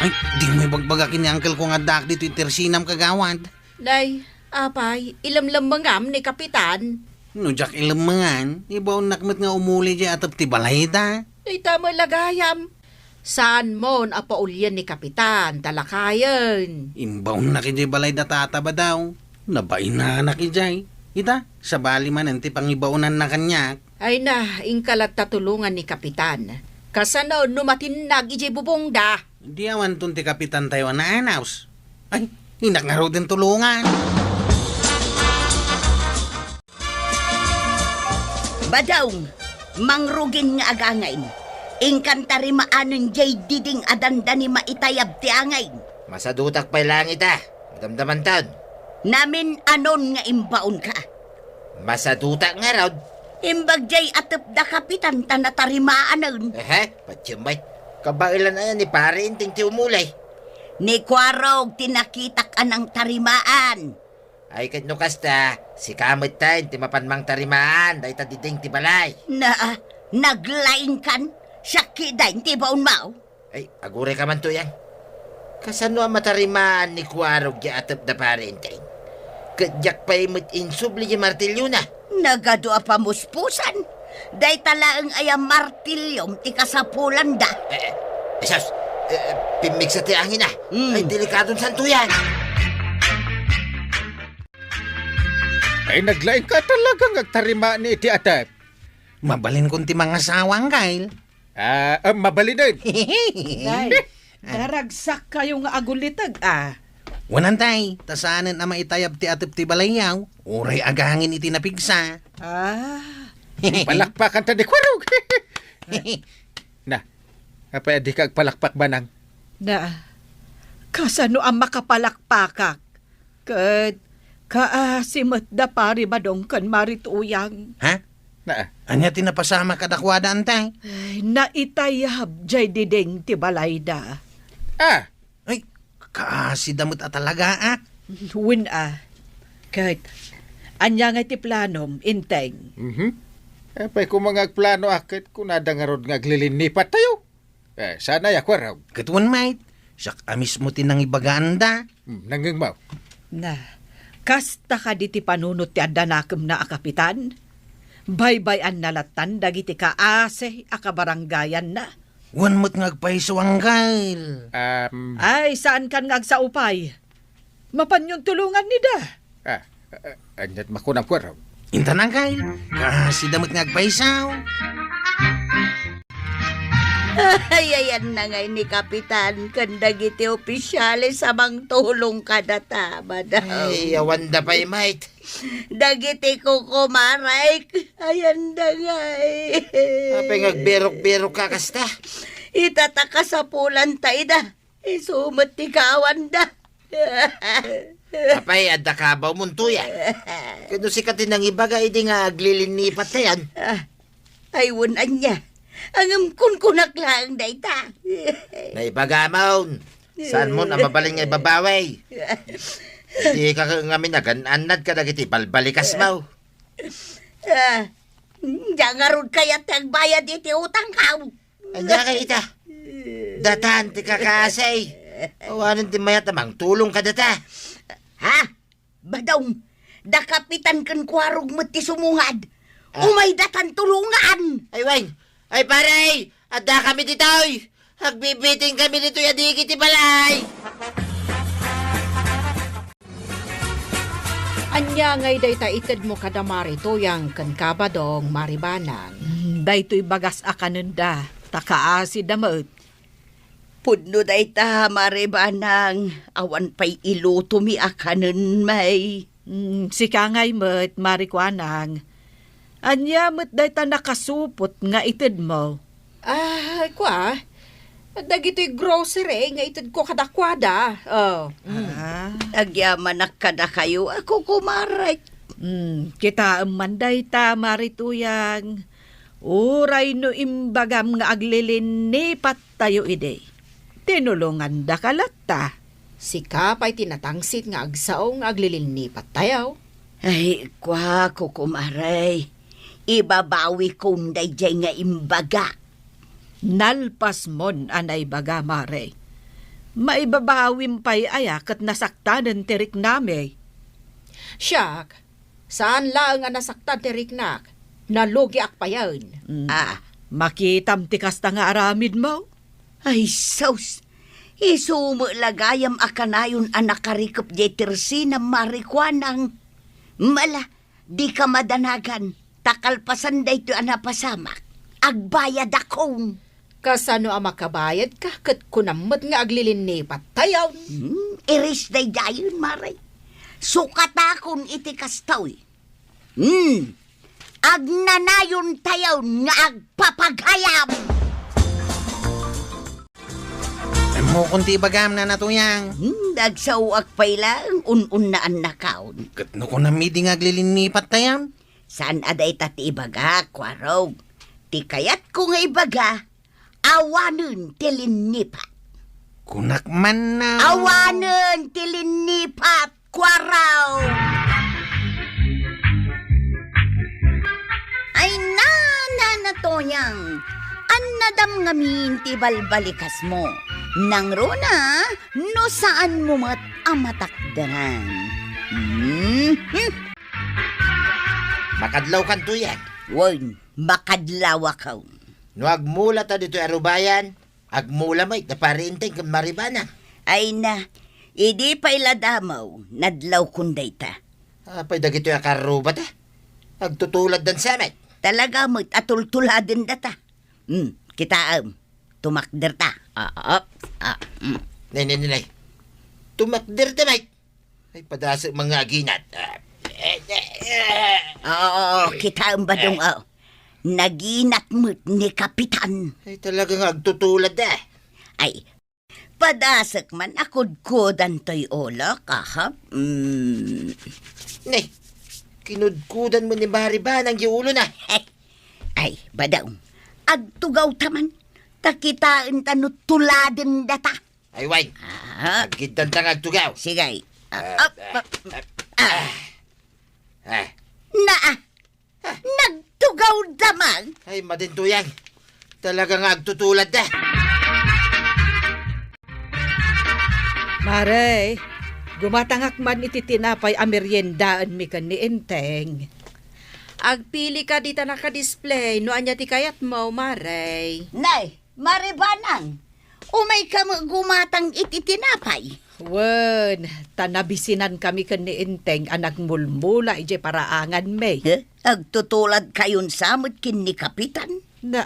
Ay, dimo ibagbaga ken ni uncle ko nga addaak ditoy tersinam, kagawad. Nay, apay, ilemlemmengam ni Kapitan. No diak ilemmengan, ibaonnak met nga umuli diay atep ti balay ta. Dayta met la gayam. Saanmon a paulien ni Kapitan ta lakayen. Imbaonnak idiay balay da tata, Badong. Nabainanak idiay. Ita, sabali manen ti pangibaonanna kaniak. Ay na, inka latta tulongan ni Kapitan. Kasano no matinnag idiay bubongda? Di awanton ti Kapitantayo a naanaws. Ay, innak ngaruden tulongan. Badong, mangrugin nga agangin. Inkan tarimaanen diay diding a dandani maitayab ti angin. Masadutak pay laeng ita. Madamdamanton. Namin-anon nga imbaonka? Masadutak ngarud. Imbag diay atep da Kapitan ta natarimaanen. Ehe, patiem met. Kabaelan aya ni Pare Enteng ti umuli? Ni Kuarog ti nakitak a nangtarimaan. Ay, ket no kasta, sika met ten ti mapan mangtarimaan dayta diding ti balay. Na, naglaingkan, siak ketdin ti ibaonmo. Ay, agurayka man, Tuyang. Kasano a matarimaan ni Kuarog diay atep da Pare Enteng? Ket diak pay met insubli diay martilyona. Nagadu a pamuspusan. Dayta laeng aya martilyom ti kasapulanda. Eh, eh, sus, eh, eh, pimmigsa ti angin, a. Mm. Ay, delikadon san, Tuyang. Ay, naglaing ka talaga nga agtarima ni iti atep. Mabalin kon ti mangasawa, Angkel. Ah, ah, mabalinen. Nay, daragsakkayo nga aguliteg, a. Wen, tay, ta saanen a maitayab ti atep ti balayyo, uray agangin iti napigsa. Ah. Palakpakan ta di kwarog. Na, apay a dika agpalakpak, Banang? Na, kasano a makapalakpakak? Ket kaasi met da Pari Badong ken Mari Tuyang. Ha? Na. Ania ti napasamak kadakuada, tay? Ay, naitayab jay diding ti balayda. Ah! Ay, kaasida met a talaga, a. Wen, a. Ket, ania ngay ti planom, Enteng? Mhm. Apay koma nga agplano, a, ket kunada ngarud nga aglilinnipat tayo. Eh, saan aya, Kuarog? Ket wen met, siak a mismo ti nangibagaanda. Hmm, nangngegmo. Na, kasta kadi ti panunot ti adda nakemna a kapitan? Baybay-anna lattan dagiti kaasi a kabaranggayanna. Wen met nga agpayso, Angkel. Um, Ay, saankan nga agsao pay. Mapanyon tulongan ni da. Ah, ah, ah, aniat makunam, Kuarog? Intan, Angkel. Kaasida met nga agpayso. Ay, ayanna ngay ni Kapitan ken dagiti opisyales a mangtulong kadata, Badong. Ay, awanda pay, met. Dagiti kukumarek, ayanda ngay. Apay nga agberok-berok ka kasta? Ita ta kasapulanta ida. Isu met ti kaawanda. Apay, adda kabawmon, Tuyang? Ket no sika ti nangibaga idi nga aglilinnipat tayon? Ah, ay, wen ania. Ngem kunkunak laeng dayta. Naibagamon. Saanmon a mabalin nga ibabawi? Dika ngamin agan-annad kadagiti balbalikasmo. Ah, dia ngarud kayat ti agbayad iti utangko. Ania kayta? Datan ti kakaasi. Awanen ti mayat a mangtulong kadata. Ha? Badong, da Kapitan ken Kuarog met ti sumungad. Ah. Umay datan tulongan. Ay, wen. Ay, pare, adda kami ditoy. Agbibiting kami ditoy a digi ti balay. Ania ngay dayta itedmo kada Mari Tuyang ken ka Badong, Mari Banang? Mm, daytoy bagas a kanenda, ta kaasida met. Pudno dayta, Mari Banang, awan pay ilutomi a kanen, may. Mm, sika ngay met, Mari Kuanang. Ania met dayta nakasupot nga itedmo? Ah, kua, dagitoy grocery nga itedko kadakuada. Oh, mm. Ah. Agyamanak kadakayo a kukumarek. Mm, kitaem man dayta, Mari Tuyang. Uray no imbagam nga aglilinnipat tayo idi, tinulongandaka latta. Sika pay ti natangsit nga agsao nga aglilinnipat tayo. Ay, kua, kukumarek, ibabawikon daydiay nga imbagak. Nalpasmon a naibaga, Mari. Maibabawim pay aya ket nasaktanen ti riknami? Siak, saan laeng a nasaktan ti riknak. Nalugiak payen. Mm. Ah. Makitam ti kasta nga aramidmo? Ay, sus! Isu met la gayam a kanayon a nakarikep diay tersinam, Mari Kuanang. Mala, dika madanagan, ta kalpasan daytoy a napasamak, agbayadakon. Kasano a makabayadka ket kunam met nga aglilinnipat tayon? Hmm, iris daydiayen, Mari. Sukatakon iti kastoy. Hmm, agnanayon tayon nga agpapagayam. Ammokon ti ibagam, Nana Tuyang. Hmm, agsaoak pay laeng, un-unnaannakon. Ket no kunam idi nga aglilinnipat tayon? Saan a dayta ti ibagak, Kuarog. Ti kayatko nga ibaga, awanen ti linnipat. Kunak man na. Awanen ti linnipat, Kuarog. Ay na, Nana Tuyang, annadam ngamin ti balbalikasmo. Nangruna, no saanmo met a matakderan. Mhm. Makadlawkan, Tuyang. Wen, makadlawakon. No agmula ta ditoy a rubayan, agmula met da Pari Enteng ken Mari Banang. Ay na, idi pay la damo, nadlawkon dayta. Apay dagitoy a karruba ta? Agtutuladdan sa met. Talaga met a tultuladendata. Hmm, kitaem. Tumakderta. Ah, op, ah, hmm. Nay, nay, nay, nay. Tumakderta met. Ay, padasek man nga aginat. Ah, eh, eh, eh. Oo, kitaem, Badong, Eh. oh. Naginat met ni Kapitan. Ay, talaga nga agtutulad, eh. Ay, padasek man a kudkudan toy ulok, aha. Mm. Ne, kinudkudan met ni Mari Banang ti ulona. Ay, Badong, agtugawta man. Ta kitaenta no tuladendata. Ay, wen. Ah. Aggiddanta nga agtugaw. Sige. Ah, Ah, ah, ah, ah, ah. ah. Ah. Naa. Nagtugawda man. Ay, madin, Tuyang. Talaga nga agtutuladda. Mare, gumatangak man iti tinapay a meriendaenmi ken ni Enteng. Agpili ka dita naka-display no ania ti kayatmo, Mare. Nay, Mare Banang, umayka met gumatang iti tinapay. Wen, ta nabisinankami ken ni Enteng a nagmulmula idiay paraanganmi. Eh, agtutuladkayon sa met ken ni Kapitan? Na,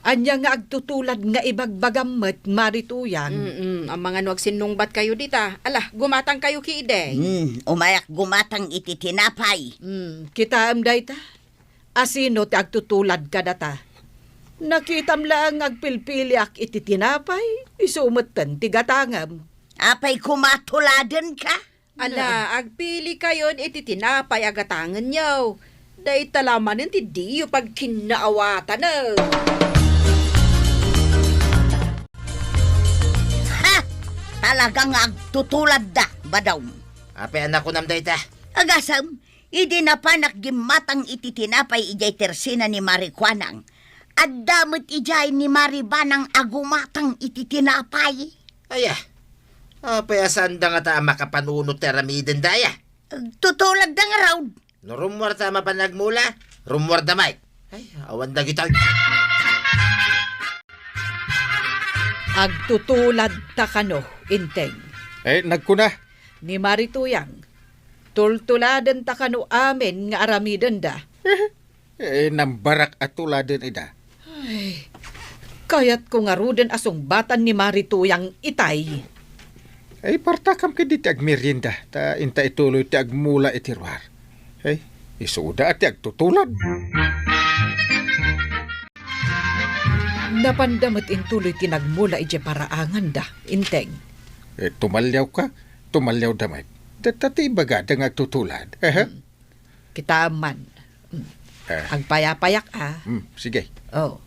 ania nga agtutulad nga ibagbagam met, Mari Tuyang? Mm-mm, amangan no agsinnungbatkayo dita. Ala, gumatangkayo kidi. Hmm, umayak gumatang iti tinapay. Hmm, kitaem dayta? Asino ti agtutulad kadata? Nakitam laeng nga agpilpiliak iti tinapay, isu metten ti gatangem. Apay koma tuladenka? Ala, agpilikayon iti tinapay a gatangenyo. Dayta la manen ti diyo pagkinnaawatanen. Ha! Talaga nga agtutuladda, Badong. Apay a nakunam dayta? Agasem, idi napanak gimmatang iti tinapay idiay tersina ni Mari Kuanang, adda met idiay ni Mari Banang a gumatang iti tinapay. Aya, apay a saanda ngata a makapanunot ti aramidenda, aya? Tutuladda ngarud. No rummuarta a mapan agmula, rummuarda met. Ay, awan dagitoy. Agtutuladta kano, Enteng? Eh, nagkuna. Ni Mari Tuyang, tultuladenta kano amin nga aramidenda. Eh, nambarak a tuladen ida. Ay, kayatko ngaruden a sungbatan ni Mari Tuyang itay. Ay, partakam kadi ti agmerienda, ta inta ituloy ti agmula iti ruar. Ay, isuda a ti agtutulad. Napanda met intuloy ti nagmula idiay paraanganda, Enteng. Eh, tumalliawka, tumalliawda met. Dayta ti ibagada nga agtutulad. Aha. Hmm. Kitaem man. Mm. Eh. Agpayapayak, a. Mm, sige. Oh.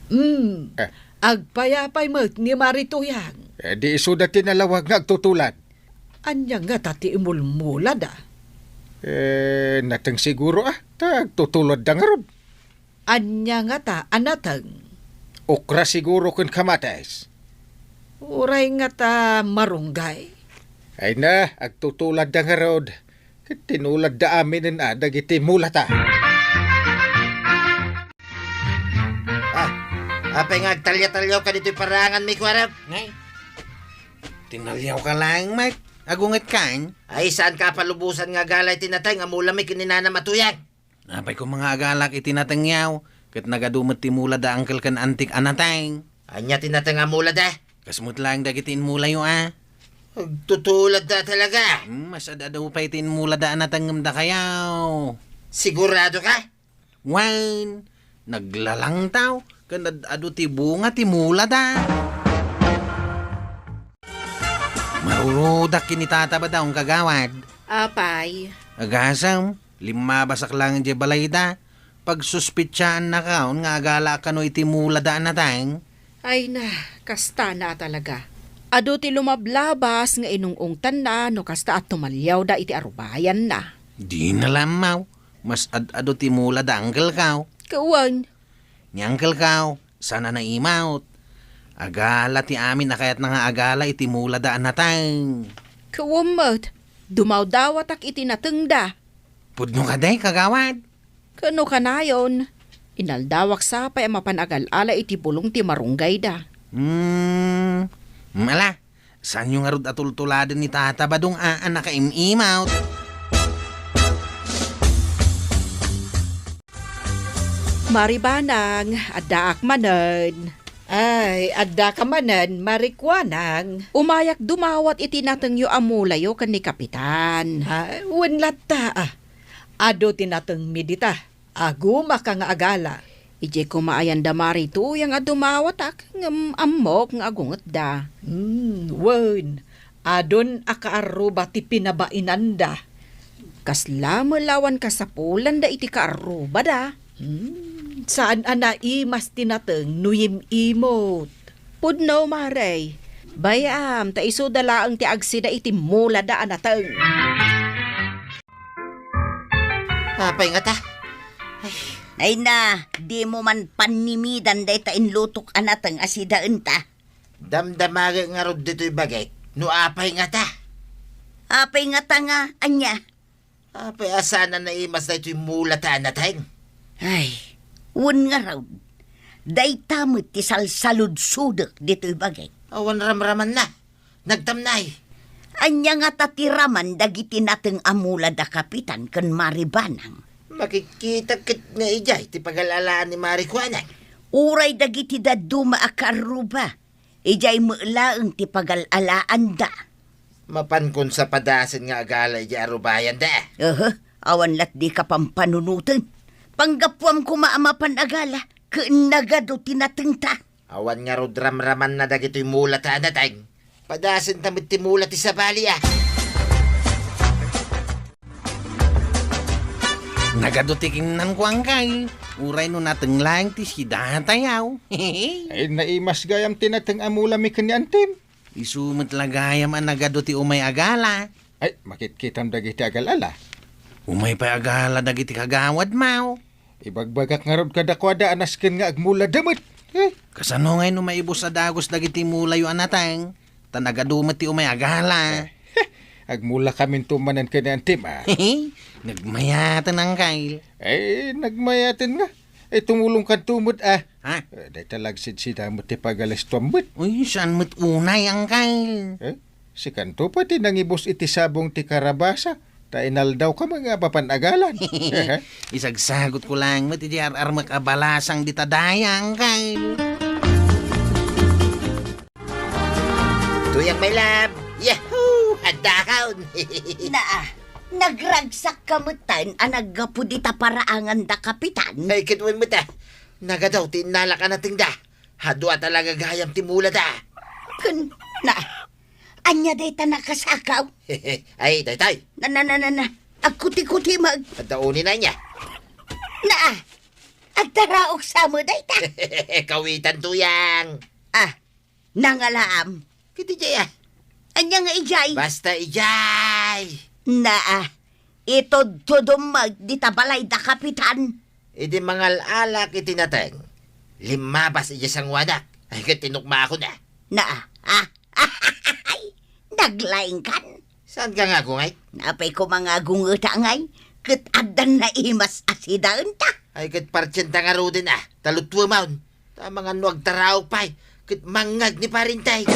Mm. Eh. Agpayapay met ni Mari Tuyang. Eh, di isuda ti nalawag nga agtutulad. Ania ngata ti imulmulada? Eh, nateng siguro, a. Ta agtutuladda ngarud. Ania ngata a nateng? Okra siguro ken kamatis. Uray ngata marunggay? Ay na, agtutuladda ngarud. Ket tinuladda aminen a dagiti mulata. Ah, apay nga agtalya-talyaw ka ditoy paraanganmi, kuarap? Nay, tinalyaw ka laeng, Mike. Agunget kan? Ay, saan ka palubosan nga agala iti nateng a mulami ken ni Nanam a Tuyang? Apay koma nga agalak iti natengyo, ket nagadu met ti mula da uncle ken antik a nateng. Ania ti nateng a mula da? Kas met laeng dagiti inmulayo a. Agtutulad da talaga. Hmm, mas ad-adu pay ti inmula da a natengngem dakayo. Sigurado ka? Wen, naglalangtaw, ken ad-adu ti bunga ti mula da. Marurudak ken ni Tata Badong, kagawad. Apay? Agasem, limmabasak laeng idiay balayda. Pagsuspetsaannakon nga agala kano iti mula da a nateng. Ay na, kasta na a talaga. Adu ti lumablabas nga inung-ungtanna no kasta a tumalliawda iti arubayanna. Dina la ammaw. Mas ad-adu ti mula da uncle kaw. Kawan. Ni uncle kaw, saan a naimawt. Agala ti amin a kayatna nga agala iti mula da a nateng. Kawan met, dumawdawatak iti natengda. Pudno kadi, kagawad? Kano kanayon, inaldawak sapay a mapan agal-ala iti bulong ti marunggayda. Hmm, mala, saanyo ngarud a tultuladen ni Tata Badong a, a nakaim-imawt? Mari Banang, addaak manen. Ay, addaka manen, Mari Kuanang. Umayak dumawat iti natengyo a mulayo ken ni Kapitan. Ah, wen latta, ah. Adu ti natengmi dita. Agumaka nga agala. Idiay koma ayan da Mari Tuyang a dumawatak, ngem ammok nga agungetda. Hmm, wen, adun a kaarruba ti pinabainanda. Kasla met la awan kasapulanda iti kaarrubada. Hmm, saan a naimas ti nateng no yim-imot. Pudno, Mare. Bay-am, ta isuda laeng ti agsida iti mulada a nateng. Apay ngata? Ay. Ay na, dimo man pannimidan dayta inlutok a nateng a sidaenta. Damdamagek ngarud ditoy bagik, no apay ngata? Apay ngata nga, ania? Apay a saan a naimas daytoy mulata a nateng? Ay, wen ngarud, dayta met ti salsaludsodek ditoy bagik. Awan ramramanna. Nagtamnay. Ania ngata ti raman dagiti nateng a mula da Kapitan ken Mari Banang? Makikkitak ket nga idiay ti pagal-alaan ni Mari Kuanang. Uray dagiti dadduma a kaarruba, idiay met laeng ti pagal-alaanda. Mapankon sa padasen nga agala idiay arrubayanda. Aha, awan lat dika pampanunoten. Panggapuam koma a mapan agala, ken nagadu ti natengta. Awan ngarud ramramanna dagitoy mulata a nateng. Padasenta met ti mula ti sabali, a. Nagadu ti kinunanko, angkel. Uray no nateng laeng ti sidatayo. Ay, naimas gayam ti nateng a mulami ken ni antim. Isu met la gayam a nagadu ti umay agala. Ay, makitkitam dagiti agal-ala. Umay pay agala dagiti kagawad, maw. Ibagbagak ngarud kadakuada a nasken nga agmulada met. Eh? Kasano ngay no maibus a dagus dagiti mulayo a nateng? Ta nagadu met ti umay agala. Eh, agmulakaminto manen ken ni antim, a. Nagmayaten, angkel. Eh, nagmayaten nga. Eh, tumulongkanto met, a. Ha? Eh, dayta la agsidsida met ti pagalastuam met. Uy, saan met unay, angkel? Eh? Sikanto pay ti nangibus iti sabong ti karabasa, ta inaldawka met nga mapan agalan. Isagsagutko laeng met iti ar-armek a balasang dita dayang, angkel. Tuyang, my love. Yahoo! Addakon! Naa, nagragsakka metten a naggapu dita paraangan da Kapitan. Ay, ket wen met, a. Nagadu ti innalak a natengda. Adu a talaga gayam ti mulada. Ken, na, ania dayta nakasakaw? Ay, daytay. Na, na, na, na, na. Agkuti-kuti met. Adda unay ania? Na, agtaraok sa met dayta. Kawitan, Tuyang. Ah, nangalaam. Ket idiay, a. Ania nga idiay? Basta idiay. Na, itudtudom met dita balay da Kapitan. Idi mangal-alak iti nateng, limmabas idiay sanguanak. Ay, ket tinukmaakon, a. Na, a? Naglaingkan? Saanka nga agungay? Apay koma nga agungeta ngay, ket addan naimas a sidaenta. Ay, ket partienta ngaruden, a, ta lutwemon. Ta amangan no agtaraok pay, ket mangngeg ni parentay.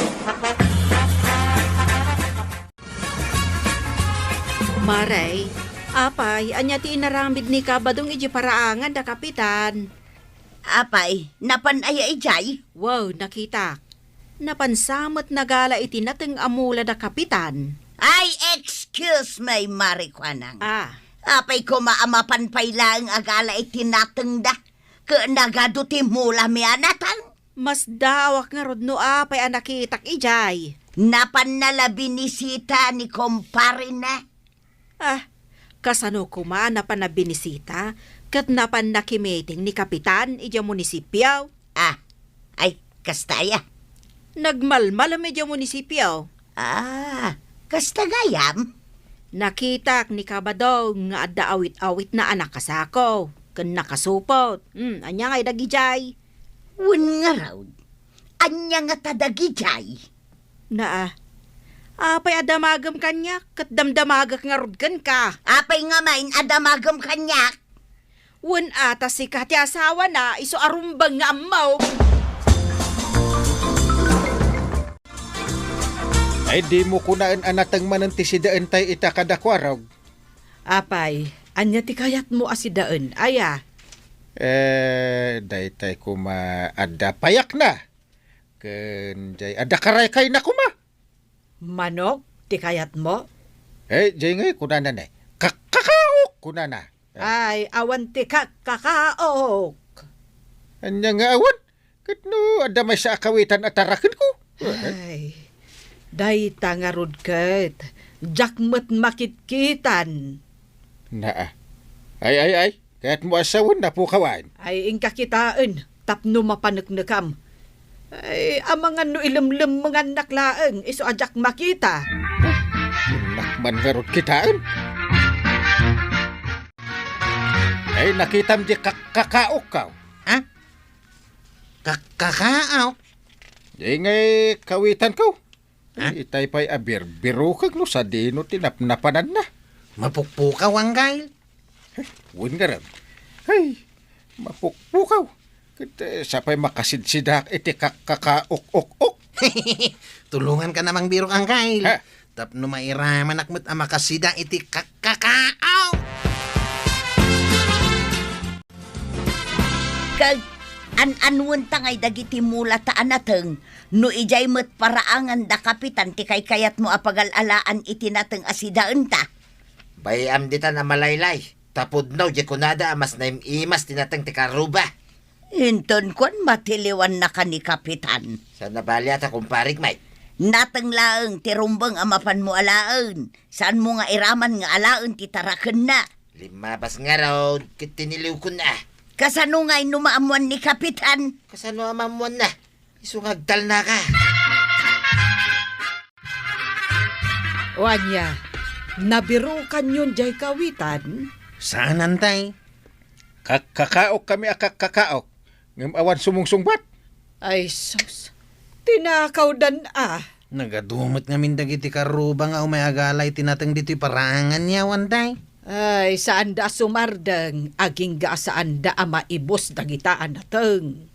Mare, apay, ania ti inaramid ni Kabadong idiay paraangan da Kapitan? Apay, napan aya idiay? Wow, nakitak. Napan sa met nagala iti nateng a mula da Kapitan. Ay, excuse me, Mari Kuanang. Ah. Apay koma a mapan pay laeng agala iti natengda? Ket nagadu ti mulami a nateng. Masdaawak ngarud no apay a nakitak idiay. Napanna la binisita ni komparena. Ah, kasano koma a napanna binisita ket napanna kimiting ni Kapitan idiay munisipio? Ah, ay, kasta aya? Nagmalmalem idiay munisipio. Ah, kasta gayam? Nakitak ni Kabadong nga adda awit-awitna a nakasako ken nakasupot. Hmm, ania ngay dagidiay? Wen ngarud, ania ngata dagidiay? Naa, apay a damagem kaniak, ket damdamagek ngarud kenka. Apay ngamin a damagem kaniak? Wen a ta sika ti asawana, isu a rumbeng nga ammom. Ay, dimo kunaen a nateng manen ti sidaentay ita kadakuarog. Apay, ania ti kayatmo a sidaen, aya? Eh, daytay koma adda payakna. Ken jay adda karaykayna koma. Manok ti kayatmo? Eh, jay ngay kunana ne. Kakkakaok kunana. Eh. Ay, awan ti kakkakaok. Ania nga awan? Ket no adda maysa a kawitan a tarakenko? Ay, dayta ngarud ket diak met makitkitan. Naa. Ay, ay, ay. Kayatmo a sawen, napukawan. Ay, inka kitaen tapno mapaneknekam. Ay, amangan no ilemlemmengannak laeng, isu a diak makita. Innak man ngarud kitaen. Ay, nakitam di kakkakaokko. Ha? Kakkakaok? Di ngay kawitanko. Ha? Itay pay a birbirukek no sadino ti napnapananna. Mapukpukaw, Anggail. Wen ngarud. Ay, mapukpukaw. Ket, eh, sapay makasidsidak iti kakkakaok-ok-ok. Tulonganka a mangbirok, Anggail. Ha? Tapno mairamanak met a makasida iti kakkakaok. Ket an-anwenta ngay dagiti mulata a nateng no idiay met paraangan da Kapitan ti kaykayatmo a pagal-alaan iti nateng a sidaenta? Bay-am ditan a malaylay, ta pudno diay kunada a mas naim-imas ti nateng ti karruba. Inton kuan, matiliwannaka ni Kapitan. Saan a bali a ta, kumparek, met? Nateng laeng ti rumbeng a mapanmo alaen. Saanmo nga iraman nga alaen ti tarakenna. Limmabas ngarud ket tiniliwkon a. Kasano ngay no maammuan ni Kapitan? Kasano a maammuanna? Isu nga agtalnaka. O ania, nabirukanyon diay kawitan? Saan, Antay. Kakkakaokkami a kakkakaok, ngem awan sumungsungbat. Ay sus, tinakawdan a. Nagadu met ngamin dagiti karruba nga umay agala iti nateng ditoy paraangan, Antay. Ay, saanda a sumardeng, agingga a saanda a maibus dagita a nateng.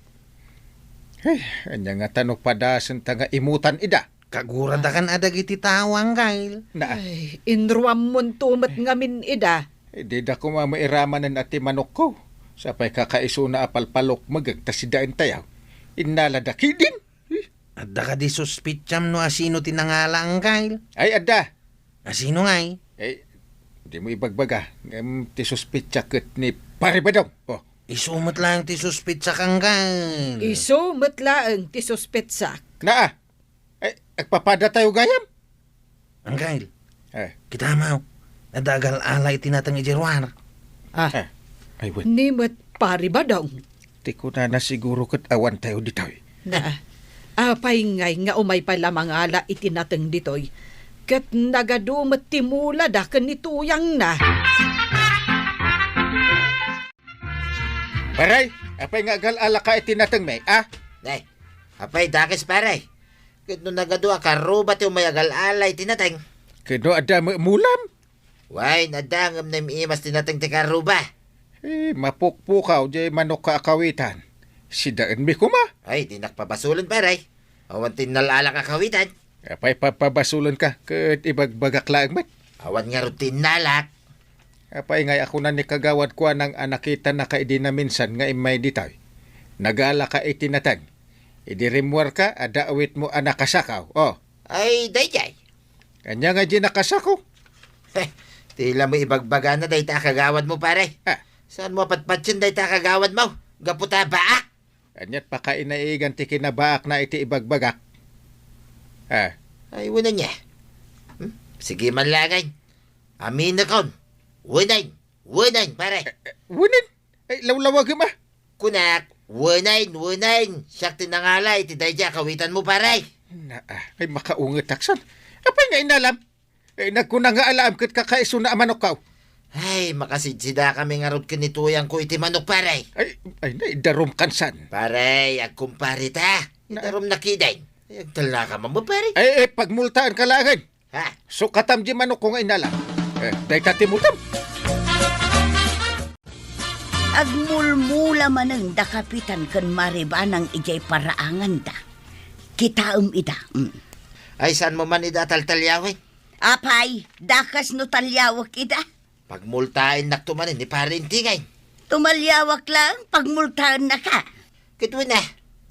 Ay, ania ngata no padasenta nga imutan ida? Kaguradakan a dagiti tao, Anggail. Na. Ay, inruammonto met ngamin ida. Eh, dida koma mairamanen a ti manokko. Sapay kakaisuna a palpalukmegek ta sidaentayo. Innalada ketdin. Eh. Adda kadi suspitsam no asino ti nangala, Anggail? Ay, adda. Asino ngay? Eh, dimo ibagbaga. Ngem ti suspitsa ket ni Pare Badong. Oh. Isu met laeng ti suspitsak, Anggail. Isu met laeng ti suspitsak. Naa. Ay, agpapadatayo gayam? Anggail. Eh. Kitamaw, adda agal-ala iti nateng idiay ruar. Ah. Eh, ay, wen. Ni met Pari Badong. Ti kunana siguro ket awantayo ditoy. Na, apay ngay nga umay pay la mangala iti nateng ditoy? Ket nagadu met ti mulada ken ni tuyangna. Pare, apay nga agal-alaka iti natengmi, a? Nay, apay dakes, pare? Ket no nagadu a karruba ti umay agal-ala iti nateng? Ket no adda met mulam? Wen, adda ngem naim-imas ti nateng ti karruba. Eh, mapukpukaw diay manokko a kawitan. Sidaenmi koma. Ay, dinak pabasolen, pare. Awan ti innal-alak a kawitan. Apay papabasolenka, ket ibagbagak laeng met. Awan ngarud ti innalak. Apay ngay a kuna ni Kagawad Kuanang a nakitanaka idi naminsan nga immay ditoy? Nagalaka iti nateng. Idi rimmuarka, adda awitmo a nakasakaw. Oh. Ay, daydiay. Ania nga di nakasako? Heh, ti la mo ibagbagana dayta a kagawadmo, pare. Ah. Saanmo a patpatien dayta a kagawadmo? Gapu ta baak? Aniat pakainaigan ti kinabaakna iti ibagbagak? Ah. Ay, wen ania. Hmm? Sige man laeng. Aminekon. Wenen. Wenen, pare. Eh, eh, wenen? Ay, lawlawagem, a. Kunak, wenen, wenen. Siak ti nangala iti daydiay a kawitanmo, pare. Na, a, ay, makaungetak san. Apay nga innalam? Eh, nagkuna nga alaem ket kakaisuna a manokko. Ay, makasidsidakami ngarud ken ni tuyangko iti manok, pare. Ay, ay, naidarumkan san. Pare, agkumpare ta. Na- Idarumnak ketdin. Ay, agtalnaka man mo, pare. Ay, eh, pagmultaanka laengen. Ha? Sukatam di manokko nga innalam. Eh, dayta ti multam. Agmulmula manen da Kapitan ken Maribanang idiay paraanganda. Kitaem ida. Mm. Ay, saanmo man ida a taltaliawen? Apay, dakes no taliawek ida? Pagmultaennakto manen ni Pare Intingay. Tumaliawak laeng, pagmultaennaka. Ket wen a,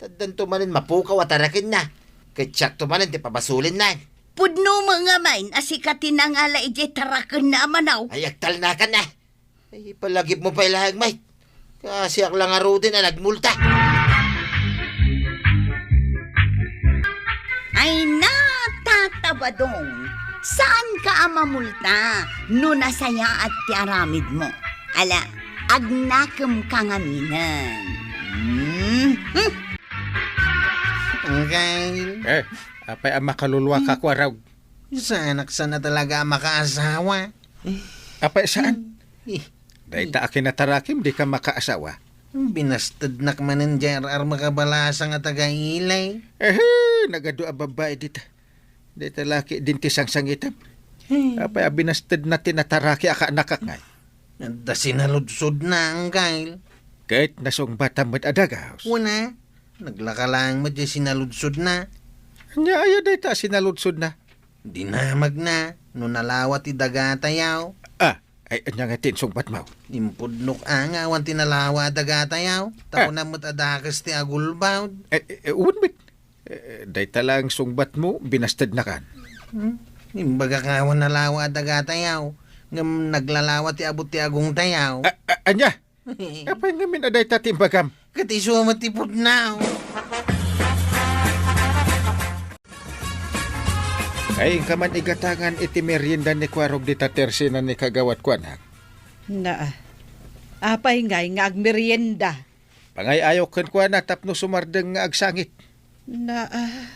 ta addanto manen mapukaw a tarakenna. Ket siakto manen ti pabasulenna. Pudno met ngamin a sika ti nangala idiay tarakenna a manaw. Ay, agtalnakan a. Ay, ipalagipmo pay laeng, Mike. Kasiak la ngaruden a nagmulta. Ay na, Tata Badong, saanka a mamulta no nasayaat ti aramidmo. Ala, agnakemka ngaminen. Hmm? Hmm? Angkel. Eh, apay a makaluluaka, Kuarog? Saanak sana talaga a makaasawa. Apay saan? Eh, Dayta a kinatarakim, dika makaasawa. Binastednak manen diay ar-armek a balasang a taga-Ilay. Ehe, nagadu a babbai dita. Dayta laki din ti sangsangitem. Apay a binastedna ti nataraki a kaanakak ngay? Adda sinaludsodna, Angkel. Ket nasungbatam met a daga. Wen a, naglaka laeng met diay sinaludsodna. Ania aya dayta a sinaludsodna? Dinamagna no nalawa ti dagatayaw. Ah, ay, ania nga ti insungbatmo? Impudnok a nga awan ti nalawa a dagatayaw. Ta Ah. kunam met a dakes ti agulbawd. Eh, eh, wen met. Eh, dayta lang sungbatmo, binastednakan. Hmm? Imbagak nga awan nalawa a dagatayaw. Ngem naglalawa ti abut ti agongtayaw. Ah, ah, ania? Apay ngamin a dayta ti imbagam? Ket isu met ti pudno. Ay, inka man igatangan iti merienda ni Kuarog dita tersena ni kagawat kuana. Naa. Apay ngay nga agmerienda? Pangay-ayok kenkuana tapno sumardeng nga agsangit. Naa.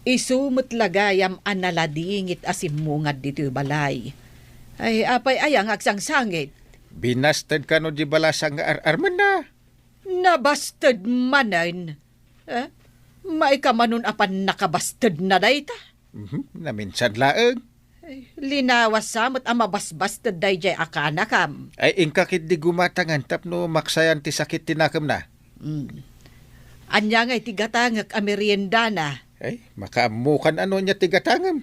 Isu met la gayam a naladingit a simmungad ditoy balay. Ay, apay aya nga agsangsangit? Binasted kano di balasang nga ar-armenna. Nabasted manen? Eh? Maikamanon a pannakabastedna dayta? Mhm, naminsan laeng. Ay, linawas sa met a mabasbasted daydiay a kanakam. Ay, inka ketdi gumatangan tapno maksayan ti sakit ti nakemna. Mm. Ania ngay ti gatangek a meriendana? Ay, makaammokan a no ania ti gatangem.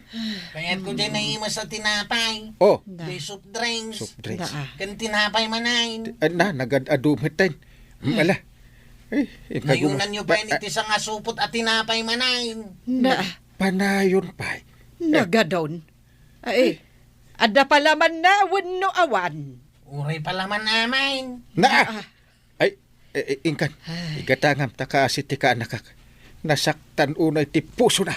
Kayatko diay naimas a tinapay. Oh. Na. Diay soft drinks. Soft drinks. Naa. Ken tinapay manen. Ti-, ah, na, nagad-adu met ten. Mm, ala. Ay, inka guma-, Nayunanyo pay ah, iti sangasupot a tinapay manen. Na. Panayon pay. Eh. Nagadon. Ay, adda palamanna wenno awan? Uray palaman amin. Naa! Ah. Ay, eh, eh, inkan, Ay. Igatangam ta kaasi ti kaanakak. Nasaktan unay ti pusona.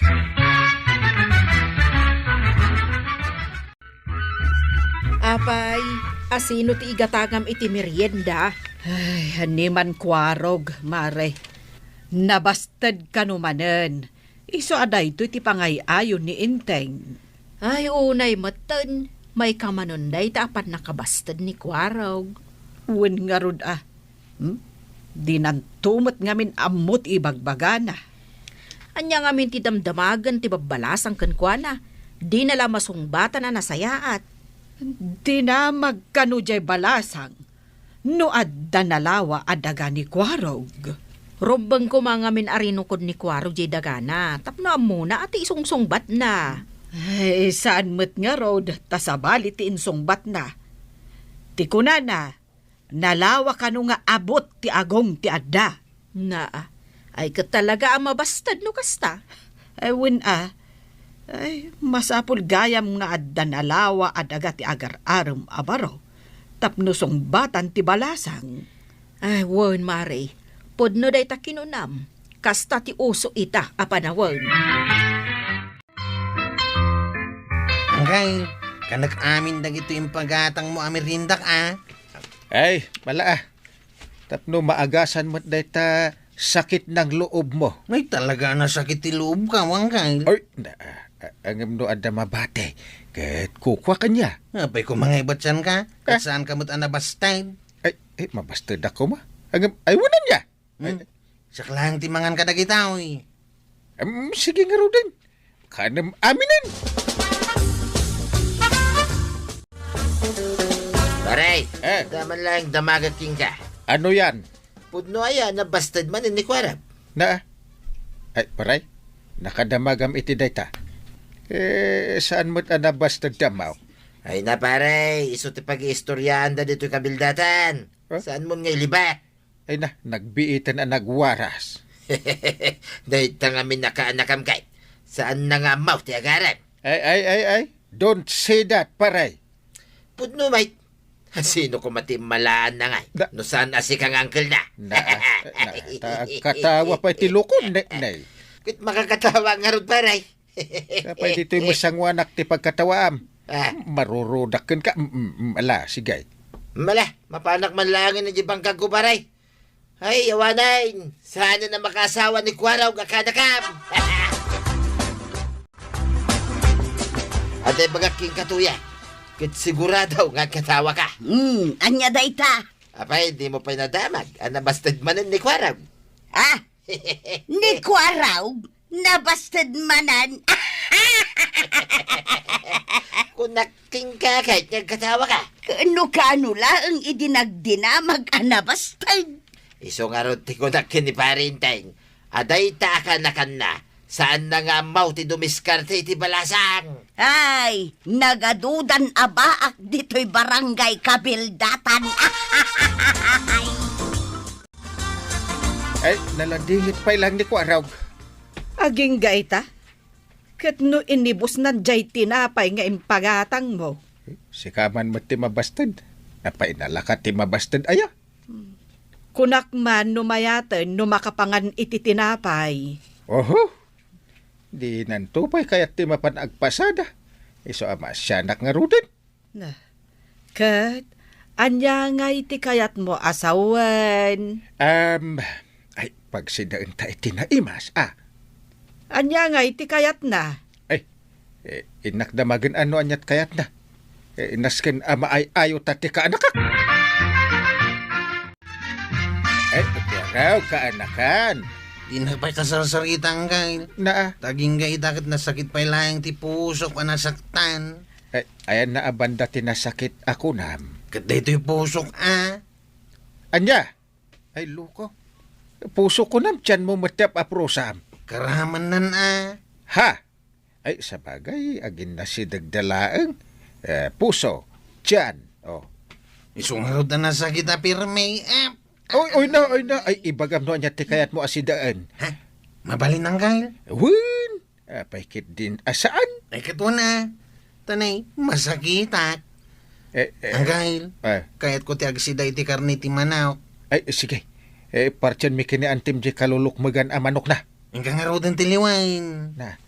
Apay, asino ti igatangam iti merienda? Ay, ni man Kuarog, Mare. Nabasted kano manen. Isu a daytoy ti pangay-ayon ni Enteng. Ay, unay metten, maikamanon dayta a pannakabasted ni Kuarog. Wen ngarud a, hmm? Dinanto met ngamin ammo ti ibagbagana. Ania ngamin ti damdamagen ti babbalasang kenkuana? Dina la masungbatan a nasayaat. Dinamag kano diay balasang. No adda nalawa a daga ni Kuarog. Rumbeng koma ngamin a rinukod ni Kuarog diay dagana, tapno ammona a ti isungsungbatna. Ay, saan met ngarud, ta sabali ti insungbatna. Ti kunana, nalawa kano nga abut ti agong ti adda. Naa, ay ket talaga a mabasted no kasta. Ay, wen a. Ay, masapul gayam nga adda nalawa a daga ti agar-arem a baro tapno sungbatan ti balasang. Ay, wen, Mare. Pudno dayta kinunam. Kasta ti uso ita a panawen. Angkay, kanak amin dagitoy impagatangmo a meriendak, a? Ay, mala, a. Tapno maagasan met dayta sakit ng loob mo. Ay, talaga a nasakit ti loobka, Angkay. Ay, na, a, a, ngem no adda mabati, ket kukua kaniak. Apay koma nga ibatsanka? Ket Ah. saanka met a nabasted? Ay, eh, mabastedak koma. Ngem, ay, wen ania? Hmm. Ay. Siak laeng ti mangan kadagita, oy. Em, sige ngaruden. Kanem aminen. Pare, Eh. Adda man laeng damagek kenka. Ano yan? Pudno aya, nabasted manen ni Kuarog. Na? Ay, pare, nakadamagam iti dayta. Eh, saan met a nabasted ti ammo? Ay na, pare, isu ti pag-iistoryaanda ditoy kabildatan. Huh? Saanmon nga iliba? Ay na, nagbiiten a nagwaras. Dayta ngamin a kaanakam ket, saanna nga ammo ti agarem. Ay, ay, ay, ay. Don't say that, pare. Pudno met. Sino koma ti immalaanna ngay? Da- No saan a sika nga angkelna? Na, na, ta-, katawa pay ti lukon, ne, ne. Ket makakatawa ngarud, pare. Apay ditoy masangoanak ti pagkatawaam. Ah. Marurudak kenka. Mm, mm, mm, ala, sige. Mala, mapanak man laengen idiay bangkagko, pare. Ay, awanen, saan a makaasawa ni Kuarog a kaanakam. Adda ibagak kenka, Tuya. Ket sigurado nga agkatawa ka. Hmm, ania dayta? Apay, dimo pay nadamag a nabasted manen ni Kuarog? Ah, ni Kuarog? Nabasted manen. Kunak kenka ket nga agkatawa ka. Ket no kaano laeng idi nagdinamag a nabasted? Isu ngarud ti kunak ken ni Pare Enteng a dayta a kaanakanna, saanna nga ammo ti dumiskarte iti balasang. Ay, nagadudan a baak ditoy barangay kabildatan. Ay, naladingit pay laeng ni Kuarog. Agingga ita? Ket no inibusnan jay tinapay nga impagatangmo? Sika man met ti mabasted. Apay, nalaka ti mabasted aya? Kunak man no mayaten no makapangan iti tinapay. Oho. Dinanto pay kayat ti mapan agpasada. Isu a maasianak ngaruden. Na, ket ania ngay ti kayatmo a sawen? Am, ay, pagsidaenta iti naimas, a. Ania ngay ti kayatna? Ay, eh, innak damagen a no aniat kayatna. Eh, nasken a maay-ayo ta ti kaanakak. Ay, Kuarog, kaanakan. Dinak pay kasarsarita, Angkel. Naa. Ta agingga ita ket nasakit pay laeng ti pusok a nasaktan. Ay, ayanna a banda ti nasakit a kunam. Ket daytoy pusok, a. Ania? Ay, loko. Pusok kunam, tianmo met ti ap-aprosam. Karamennan, a. Ha? Ay, sabagay, aginnasidegda laeng. Eh, puso, tian, oh. Isu ngarud a nasakit a pirmi, a. Oy, oy na, oy na. Ay, ibagam no ania ti kayatmo a sidaen. Ha? Mabalin, Angkel? Wen. Apay ket din a saan? Ay, ket wen a. Tanay, masakitak. Eh, eh, Angkel, eh. Kayatko ti agsida iti karne ti manok. Ay, sige. Eh, partianmi ken ni Antim diay kalulukmegan a manokna. Inka ngaruden tiliwen. Na,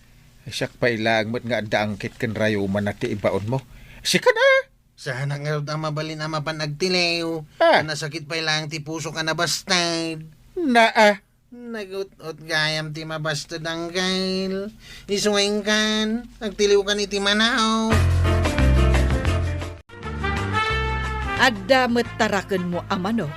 siak pay laeng met nga adda angkit ken rayumanna ti ibaonmo. Sika na! Saanak ngarud a mabalin a mapan agtiliw. Ah. Ta nasakit pay laeng ti pusok a nabasted. Naa. Nagut-ot gayam ti mabasted, Angkel. Isu nga inkan, agtiliwkan iti manok. Adda met tarakenmo a manok.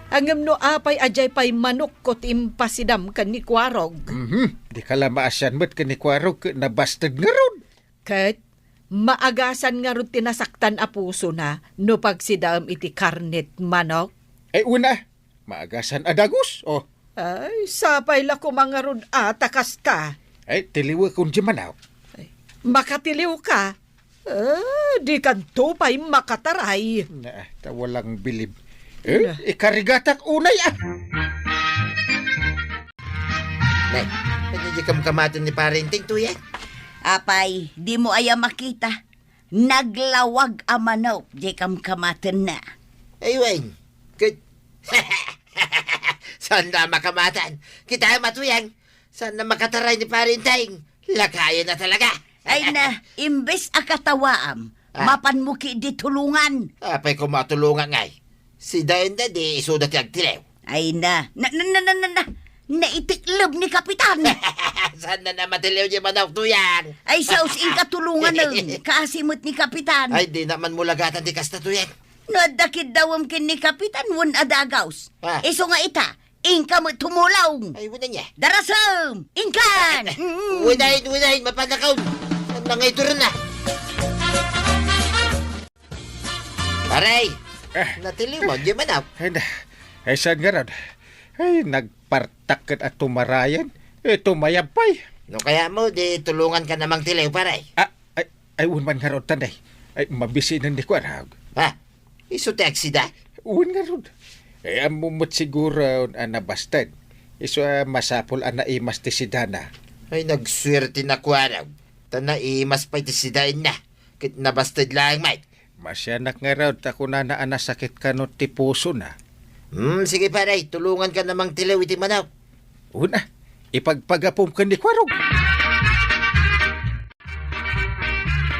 Ngem no apay a diay pay manokko ti impasidam ken ni Kuarog? Mhm. Dika la maasian met ken ni Kuarog ket nabasted ngarud. Ket maagasan ngarud ti nasaktan a pusona no pagsidaem iti karnet manok? Ay, una, maagasan a dagus, oh. Ay, sapay la koma ngarud a ta kasta. Ay, tiliwekon diay manok. Ay, makatiliwka? Eh, dikanto pay makataray. Na, ta walang bilib. Eh, na. Ikarigatak unay, ah. Nay, ania diay kamkamaten ni Pare Enteng, Tuya? Apay, dimo aya makita? Naglawag a manok diay kamkamatenna. Ay, wen, ket saan na makamaten? Kitaem a, Tuya, saan na makataray ni Pare Enteng? Lakayen na talaga. Ay na, imbes a katawaam, ah, mapanmo ketdi tulongan. Apay koma a tulongak ngay? Sidaenda di isuda ti agtiliw. Ay na, na, na, na, na, na, na, naitikleb ni Kapitan. Saan na namatiliw diay manok, Tuya? Ay, saos inka tulongan, eh. Kaasi met ni Kapitan. Ay, dina man mulagatan ti kasta, Tuya. No adda kiddawem ken ni Kapitan, wen a dagaus. Ah. Isu nga ita, inka met tumulong. Ay, wen ania. Darasem! Inkan! Mm. Wen ay, wen ay, mapanakaw. Nangayturan na. Pare, eh, natiliw mo diay manok? Ay, na. Ay, saan ngarud? Ay, nagpartak ket a tumarayen. Eh, tumayab pay. No kayatmo, di tulonganka na mangtiliw, pare. Ah, ay, ay, wen man ngarud, Tanday. Ay, mabisinen ni Kuarog. Ha? Isu ti agsida? Wen ngarud. Eh, ammo met siguro a nabasted. Isu a masapul a naimas ti sidana. Ay, nagsuerte ni Kuarog. Ta naimas pay ti sidaenna. Ket nabasted laeng met. Masianak ngarud ta kunana a nasakit kano ti pusona. Hmm, sige pare, tulonganka a mangtiliw iti manok. Una, ipagpagapom ken ni Kuarog.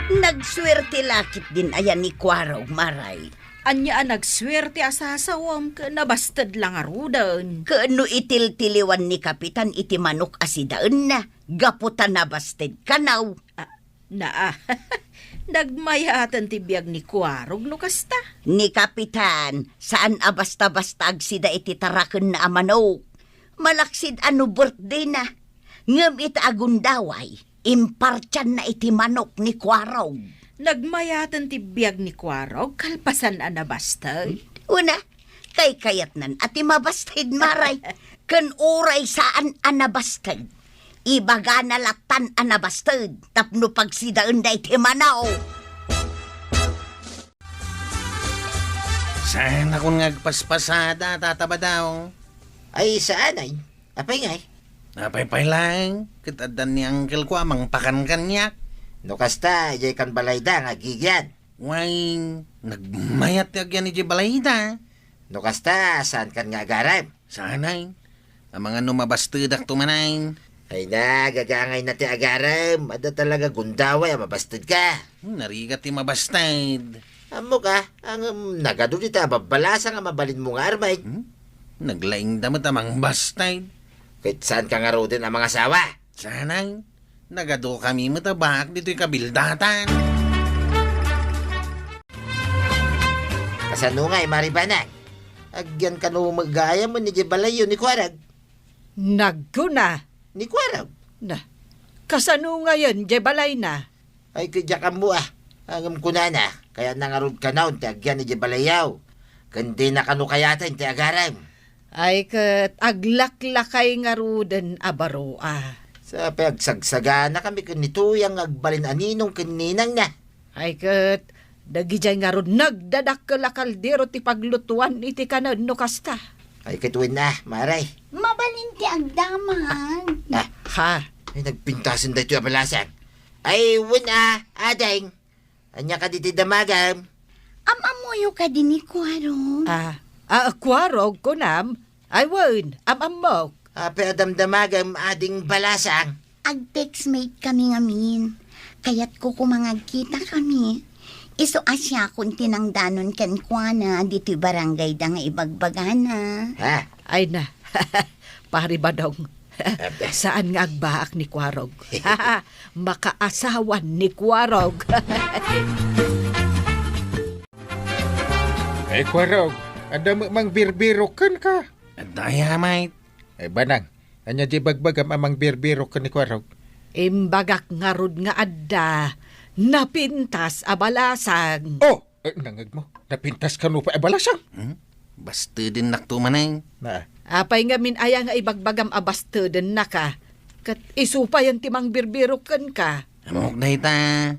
Nagsuerte la ketdin aya ni Kuarog, Maray. Ania a nagsuerte a sasawem ket nabasted la ngaruden? Ket no itiltiliwan ni Kapitan iti manok a sidaenna, gapu ta nabasted kano. Ah, naa. Nagmayaten ti biag ni Kuarog no kasta. Ni Kapitan, saan a basta-basta agsida iti tarakenna a manok. Malaksid a no birthday-na. Ngem ita a gundaway, impartianna iti manok ni Kuarog. Nagmayaten ti biag ni Kuarog kalpasan a nabasted? Una, kaykayatnan a ti mabasted, Maray. Ken uray saan a nabasted, ibagana lattan a nabasted tapno pagsidaenda iti manok. Saan a kun nga agpaspasada, Tata Badaw? Ay, saan ay? Apay ngay? Apay pay laeng, ket addan ni uncle ko a mangpakan kaniak. No kasta, idiay kan balayda nga agigian. Way, nagmayat ti agian idiay balayda. No kasta, saan kan nga agarem? Saan ay? Amangan no mabastedak to manen. Ay na, gagangayna ti agarem. Adda talaga gundaway a mabasted ka. Hmm, narigat ti mabasted. Ammok a, ngem nagadu dita a babbalasang a mabalinmo nga armed. Hmm? Naglaingda met a mangbasted. Ket saanka ngaruden a mangasawa? Saan ay? Nagadukami met a baak ditoy kabildatan. Kasano ngay, Mari Banag? Agian kano met gayam idiay balayyo ni Kuarog? Nagkuna. Ni Kuarog? Na, kasano ngayen idiay balayna? Ay, ket diak ammo a. Ngem kunana, kayatna ngarud kanayon ti agian idiay balayyo. Ken dina kano kayaten ti agarem. Ay ket aglaklakay ngaruden a baro a. Sa pay agsagsaganakami ken ni Tuyang nga agbalin a ninong ken ninangna. Ay ket dagidiay ngarud nagdadakkel a kaldero ti paglutuan iti kanen no kasta. Ay ket wen a, Mare. Mabalin ti agdamag. Ah. Ha? Ay, nagpintasen daytoy a balasang. Ay, wen a, ading. Ania kadi ti damagam? Am-ammoyo kadi ni Kuarog? Ah, ah, Kuarog, kunam? Ay, wen, am-ammok. Apay a damdamagam, ading balasang? Ag-textmate kami ngamin. Kayatko koma nga agkitakami. Isu a siakon ti nangdanon kenkuana ditoy barangayda nga ibagbagana. Ha? Ay na, Pari Badong. Saan nga agbaak ni Kuarog? Makaasawan ni Kuarog. Ay, Kuarog, adda met mangbirbirok kenka? Adda aya met. Ay, Banang, ania diay ibagbagam a mangbirbirok ken ni Kuarog? Imbagak ngarud nga adda napintas a balasang. Oh! Eh, nangngegmo, napintas kano pay a balasang? Hmm? Bastedennak to manen. Na. Apay ngamin aya nga ibagbagam a bastedennak a? Ket isu payen ti mangbirbirok kenka. Ammok dayta.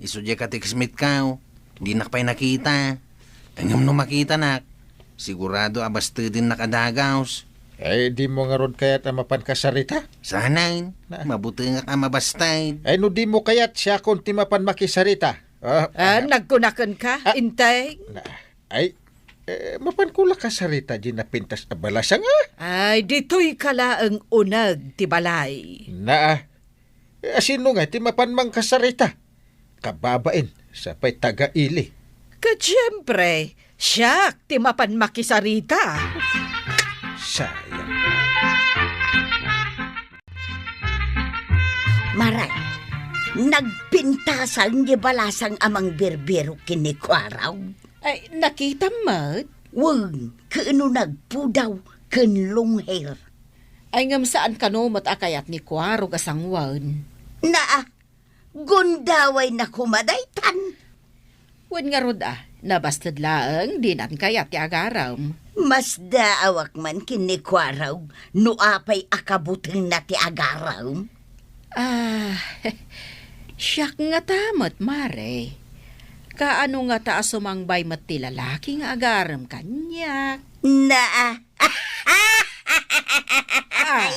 Isu diay ka-textmate-ko. Dinak pay nakita. Ngem no makitanak, sigurado a bastedennak a dagus. Ay, dimo ngarud kayat a mapan kasarita? Saan? Na. Mabutengak a mabasted. Ay, no dimo kayat, siakon ti mapan makisarita. Ah, ah, nagkuna kenka, ah, Inteng? Na, ay, eh, mapanko la kasarita diay napintas a balasang, ah? Ay, ditoyka laeng uneg ti balay. Na, eh, asino nga ti mapan mangkasarita? Kababain, sa pay taga-ili. Ket siempre, siak ti mapan makisarita. Sayang. Maray, nagpintasan diay balasang a mangbirbirok ken ni Kuarog. Ay, nakitam met? Wen, ket no nagpudaw ken long hair. Ay, ngem saan kano met a kayat ni Kuarog a sanguen? Naa, gundawayna koma daytan. Wen ngarud a, nabasted laeng dinan kayat ti agarem. Masdaawak man ken ni Kuarog no apay a kabutengna ti agarem. Ah, siak ngata met, Mare. Kaano ngata a sumangbay met ti lalaki nga agarem kaniak? Na. Ah. Ay,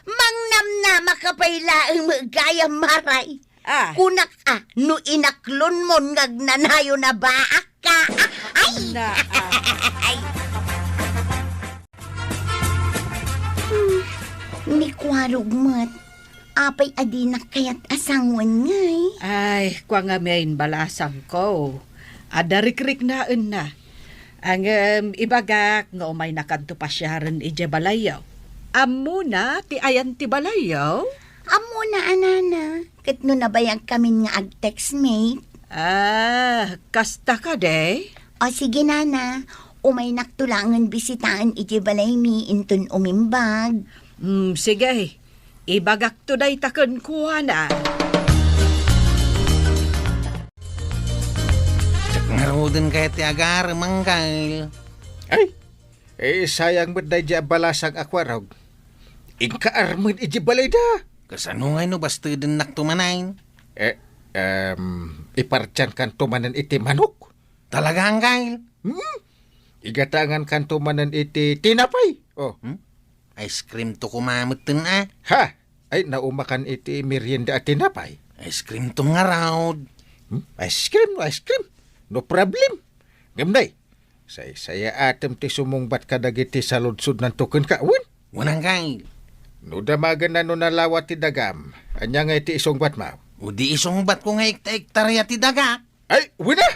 mangnamnama ka pay laeng met gayam, Maray. Ah. Kunak a, no inaklonmon nga agnanayon a baak ka. Ay! Na, ah. Ay. Hmm, ni Kuarog met. Apay a dinak kayat a sangoen ngay? Ay, kua ngamin balasangko. Adda rikriknaenna. Ngem ibagak nga umaynakanto pasiaren idiay balayyo. Ammona ti ayan ti balayyo? Ammona a, nana, ket no nabayagkamin nga ag-text, mate. Ah, kasta kadi? O sige, nana, umaynakto laengen bisitaen idiay balaymi inton umimbag. Hmm, sige. Ibagakto dayta kenkuana. Diak ngaruden kayat ti agarem, Angkel. Ay, eh, sayang met daydiay a balasang a Kuarog. Inkaarmen idiay balayda. Kasano ngay no bastedennakto manen? Eh, em, ipartiankanto manen iti manok. Talaga, Angkel? Hmm? Igatangankanto manen iti tinapay. Oh. Hmm? Ice cream to koma metten, a. Ha? Ay, naumakan iti merienda a tinapay. Ice cream to ngarud. Hmm? Ice cream, ice cream. No problem. Ngem nay, saysayaatem ti sumungbat kadagiti saludsodnanto kenka, wen? Wen, Angkel. No damagenna no nalawa ti dagam, ania ngay ti isungbatmo? O di isungbatko nga ekta-ektarya ti dagak. Ay, wen a!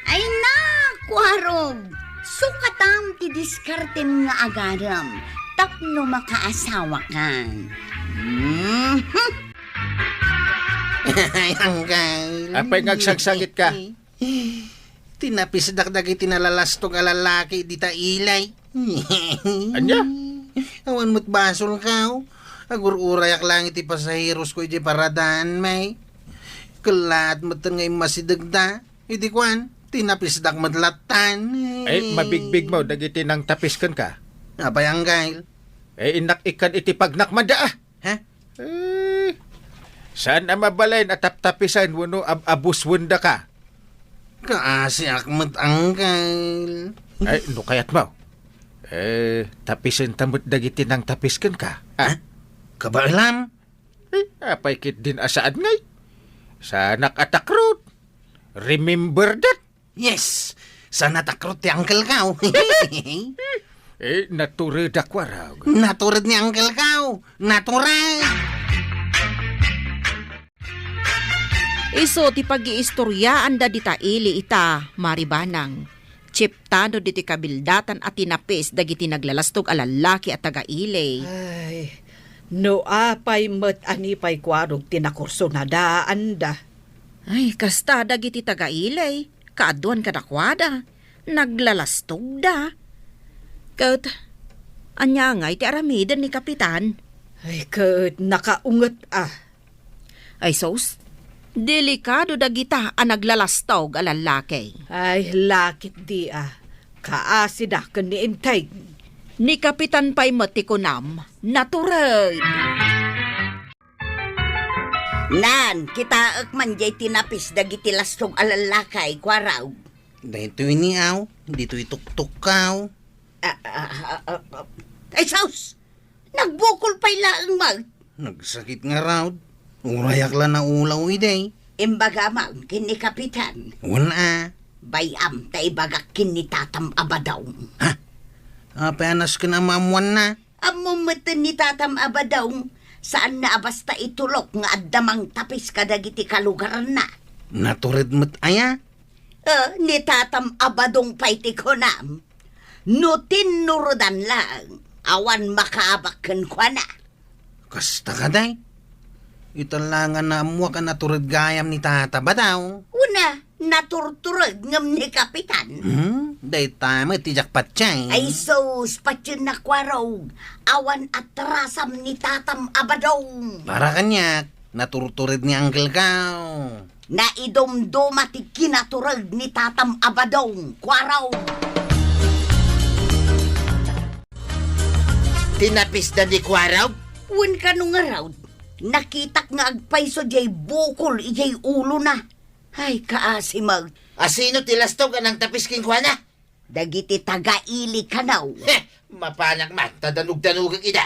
Ay na, Kuarog! Sukatam ti diskartem nga agarem tapno makaasawakan. Mhm. Ay, Angkel. Apay nga agsagsakit ka? Tinapisdak dagiti nalalastog a lalaki dita ilay. Ania? Awan met basolko. Agur-urayak laeng iti pasaherosko idiay paradaan, may. Kellaat metten nga immasidegda. Iti kuan, tinapisdak met lattan. Ay, mabigbigmo dagiti nangtapis kenka. Apay, Angkel? Eh, innak ikkan iti pagnakmada, a. Ha? Eh, saan a mabalin a taptapisen wenno ab-, abuswendaka? Kaasiak met, Angkel. Ay, no kayatmo, eh, tapisenta met dagiti nangtapis kenka. Ah? Ha? Kabaelam? Eh, apay ketdin a saan ngay? Saanak a takrot. Remember that. Yes! Saan a takrot ti angkelko. Eh, natured a Kuarog. Natured ni angkelko. Natured! Isu ti pagiistoriaanda dita ili ita, Mari Banang. Chiptano ditoy kabildatan a tinapis dagiti naglalastog a lallaki a taga-ili. Ay, no apay met a ni pay Kuarog ti nakursunadaanda. Ay, kasta dagiti taga-ili. Kaaduan kadakuada, naglalastogda. Ket, ania ngay ti aramiden ni Kapitan? Ay, ket nakaunget a. Ay, sus, delikado dagita a naglalastog a lallaki. Ay, lakit di a. Kaasida ken ni Enteng. Ni Kapitan pay met ti kunam, natured. Nan, kitaek man diay tinapis dagiti lastog a lallaki, Kuarog. Daytoy ni aw, ditoy tuktukkaw. Ah, ah, ah, ah, ah. Ay, sus! Nagbukol pay laeng met. Nagsakit ngarud. Urayak la naulaw idi. Imbaga man ken ni Kapitan. Wen a. Bay-am ta ibagak ken ni Tatam a Badong. Ha? Apay a nasken a maammoanna? Ammom metten ni Tatam a Badong, saanna a basta itulok nga adda mangtapis kadagiti kalugarna. Natured met aya? Eh, ni Tatam a Badong pay ti kunam. No tinnurodan laeng, awan makaabak kenkuana. Kasta kadi? Ita la nga naammoak a natured gayam ni Tata Badong. Wen a, naturtured ngem ni Kapitan. Hmm? Dayta met ti diak patien. Ay sus, patiennak Kuarog. Awan atrasam ni Tatam a Badong. Para kaniak, naturtured ni angkelko. Naidumduma ti kinatured ni Tatam a Badong, Kuarog. Tinapisda ni Kuarog? Wen, kano ngarud? Nakitak nga agpayso diay bukol idiay ulona. Ay, kaasi met. Asino ti lastog a nangtapis kenkuana? Dagiti taga-ili kano. Heh, mapanak man, ta danugdanugek ida.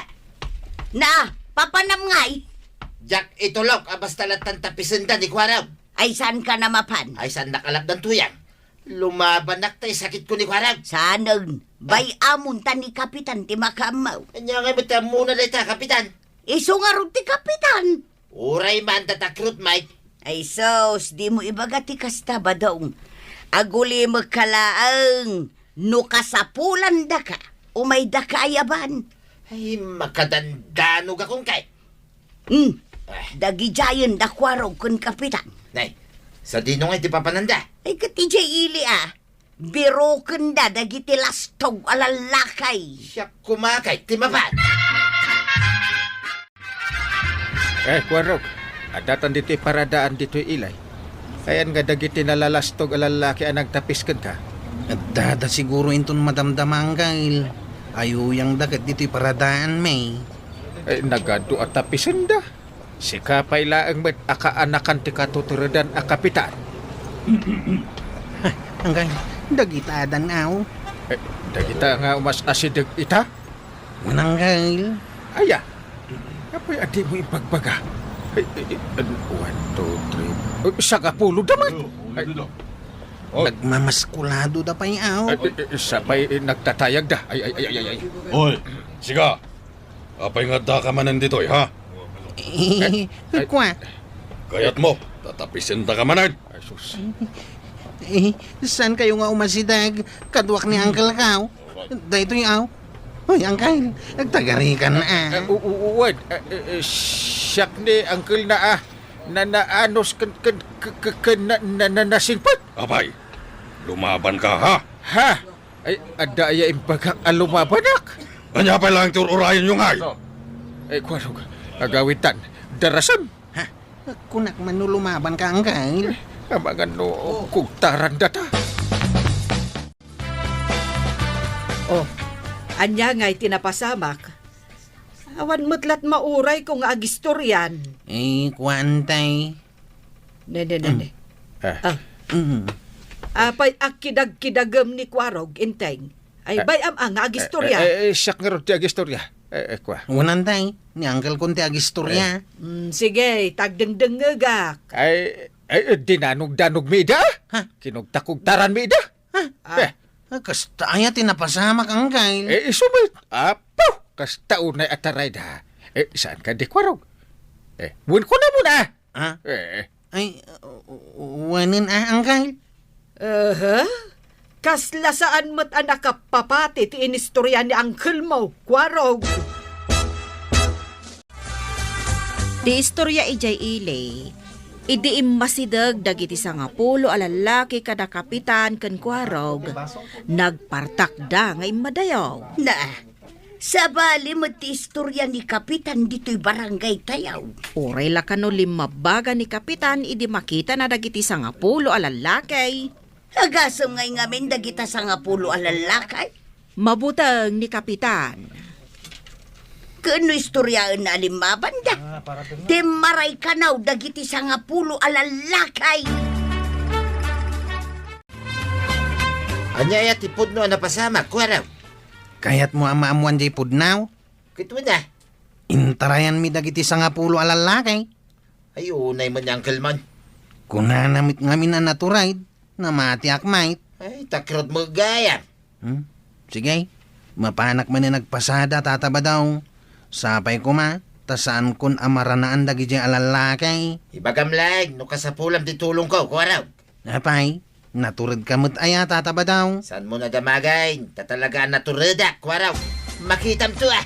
Na, papanam ngay? Diak itulok a basta lattan tapisenda ni Kuarog. Ay, saanka na mapan? Ay, saan nakalapdan tuyang? Lumabanak tay sakitko ni Kuarog. Saanen, bay-amon ta ni Kapitan ti makaammo. Ania ngay met ti ammona dayta, Kapitan? Isu ngarud ti Kapitan. Uray man ta takrot, Mike. Ay sus, dimo ibaga ti kasta, Badong. Agulimekka laeng no kasapulandaka, umaydaka ayaban. Ay, makadandanogakon kay. Hmm. Ah. Dagidiayen da Kuarog ken Kapitan. Nay, sadino ngay ti papananda? Ay, ket idiay ili a. Birukenda dagiti lastog a lallaki. Siak koma kay ti mapan. Eh, Kuarog, addatan ditoy paradaan ditoy ilay. Ayan nga dagiti nalalastog a lallaki a nagtapis kenka? Addada siguro inton madamdama, Anggail. Ayuyangda ket ditoy paradaan, May. Eh, nagadu a tapisenda. Sika pay laeng met a kaanakan ti katuturedan a kapitan. Ha, anggail, dagita adan aw? Eh, dagita nga umas-asideg ita? Mananggail. Aya, apay a dimo imbagbaga? Ay, ay, ay, ano, one, two, three. Ay, sangapulo da man. Ay, nagmamaskulado da pay aw. Ay, ay, ay, sa pay, eh, nagtatayagda. Ay, ay, ay, ay, ay, ay. Oy, sika. Apay nga addaka manen ditoy, ha? Eh, ay, kua. Kayatmo, tatapisendaka manen. Ay, sus. Eh, saan kayo nga umasideg? Kaduak ni Uncle Kao. Daytoy, aw. Hoy, Uncle, nagtagarikan, ah. Eh, u-, u-, uwan, eh, eh, eh, siak ni Uncle na, ah, na, naanos ken, ken, ken, ken, ken, na, na, na, nasingpet. Apay, lumaban ka, ha? Ha? Ay, adda aya imbagak a lumabanak? Ania pay laeng ti ur-urayenyo ngay? Oh. Eh, kuano, agawitan, darasem. Ha? Kunak man no lumaban ka, Uncle. Amangan no kugtaran data. Oh, ania ngay ti napasamak? Awan met lat maurayko nga agistorian. Eh, kuan tay. Ne, ne, ne, ne. Ah. Ah. Mm. Apay a kidagkidagem ni Kuarog, Enteng? Ay, ah, bay-am a nga agistorya. Eh, eh, eh, siak ngarud ti agistorya. Eh, eh, kua. Unan tay, ni uncle kon ti agistorya. Eh. Mm, sige, tagdengdengngegak. Ay, ay, eh, dinanogdanogmi ida? Ha? Kinugtakugtaranmi ida? Ha? Ah. Eh. Ah, kasta aya ti napasamak, uncle. Eh, isu met. Apo, kasta unay a tarayda. Eh, saan ka di Kuarog? Eh, wen ko na muna. Ha? Eh. Ay, uh, uh, wanen, ah, uncle? Aha. Kasla saan met a nakapapati ti inistorya ni uncle mo, Kuarog. Ti istorya idiay ili, idi immasideg dagiti sangapulo a lallaki kada kapitan ken Kuarog, nagpartakda nga immadayo. Na, sabali met ti istorya ni Kapitan ditoy barangay tayo. Uray la kano limmabbaga ni Kapitan idi makitana dagiti sangapulo a lallaki. Agasem ngay ngamin dagita sangapulo a lallaki? Mabuteng ni Kapitan. Ken no istoryaenna a limmabanda, timmaray kanaw dagiti sangapulo a lallaki. Ania aya ti pudno a napasamak, Kuarog? Kayatmo a maammuan diay pudno? Ket wen a. Intarayanmi dagiti sangapulo a lallaki. Ay, unay met ni Uncle man. Kunana met ngamin a naturayda, namatiak met. Ay, takrot met gayam. Hmm? Sige, mapanak manen agpasada, Tata Badong. Sapay koma, ta saankon a maranaan dagidiay a lallaki. Ibagam laeng no kasapulam ti tulongko, Kuarog. Apay, naturedka met aya, Tata Badong? Saanmo nadamagin, ta talaga a naturedak, Kuarog. Makitamto, ah!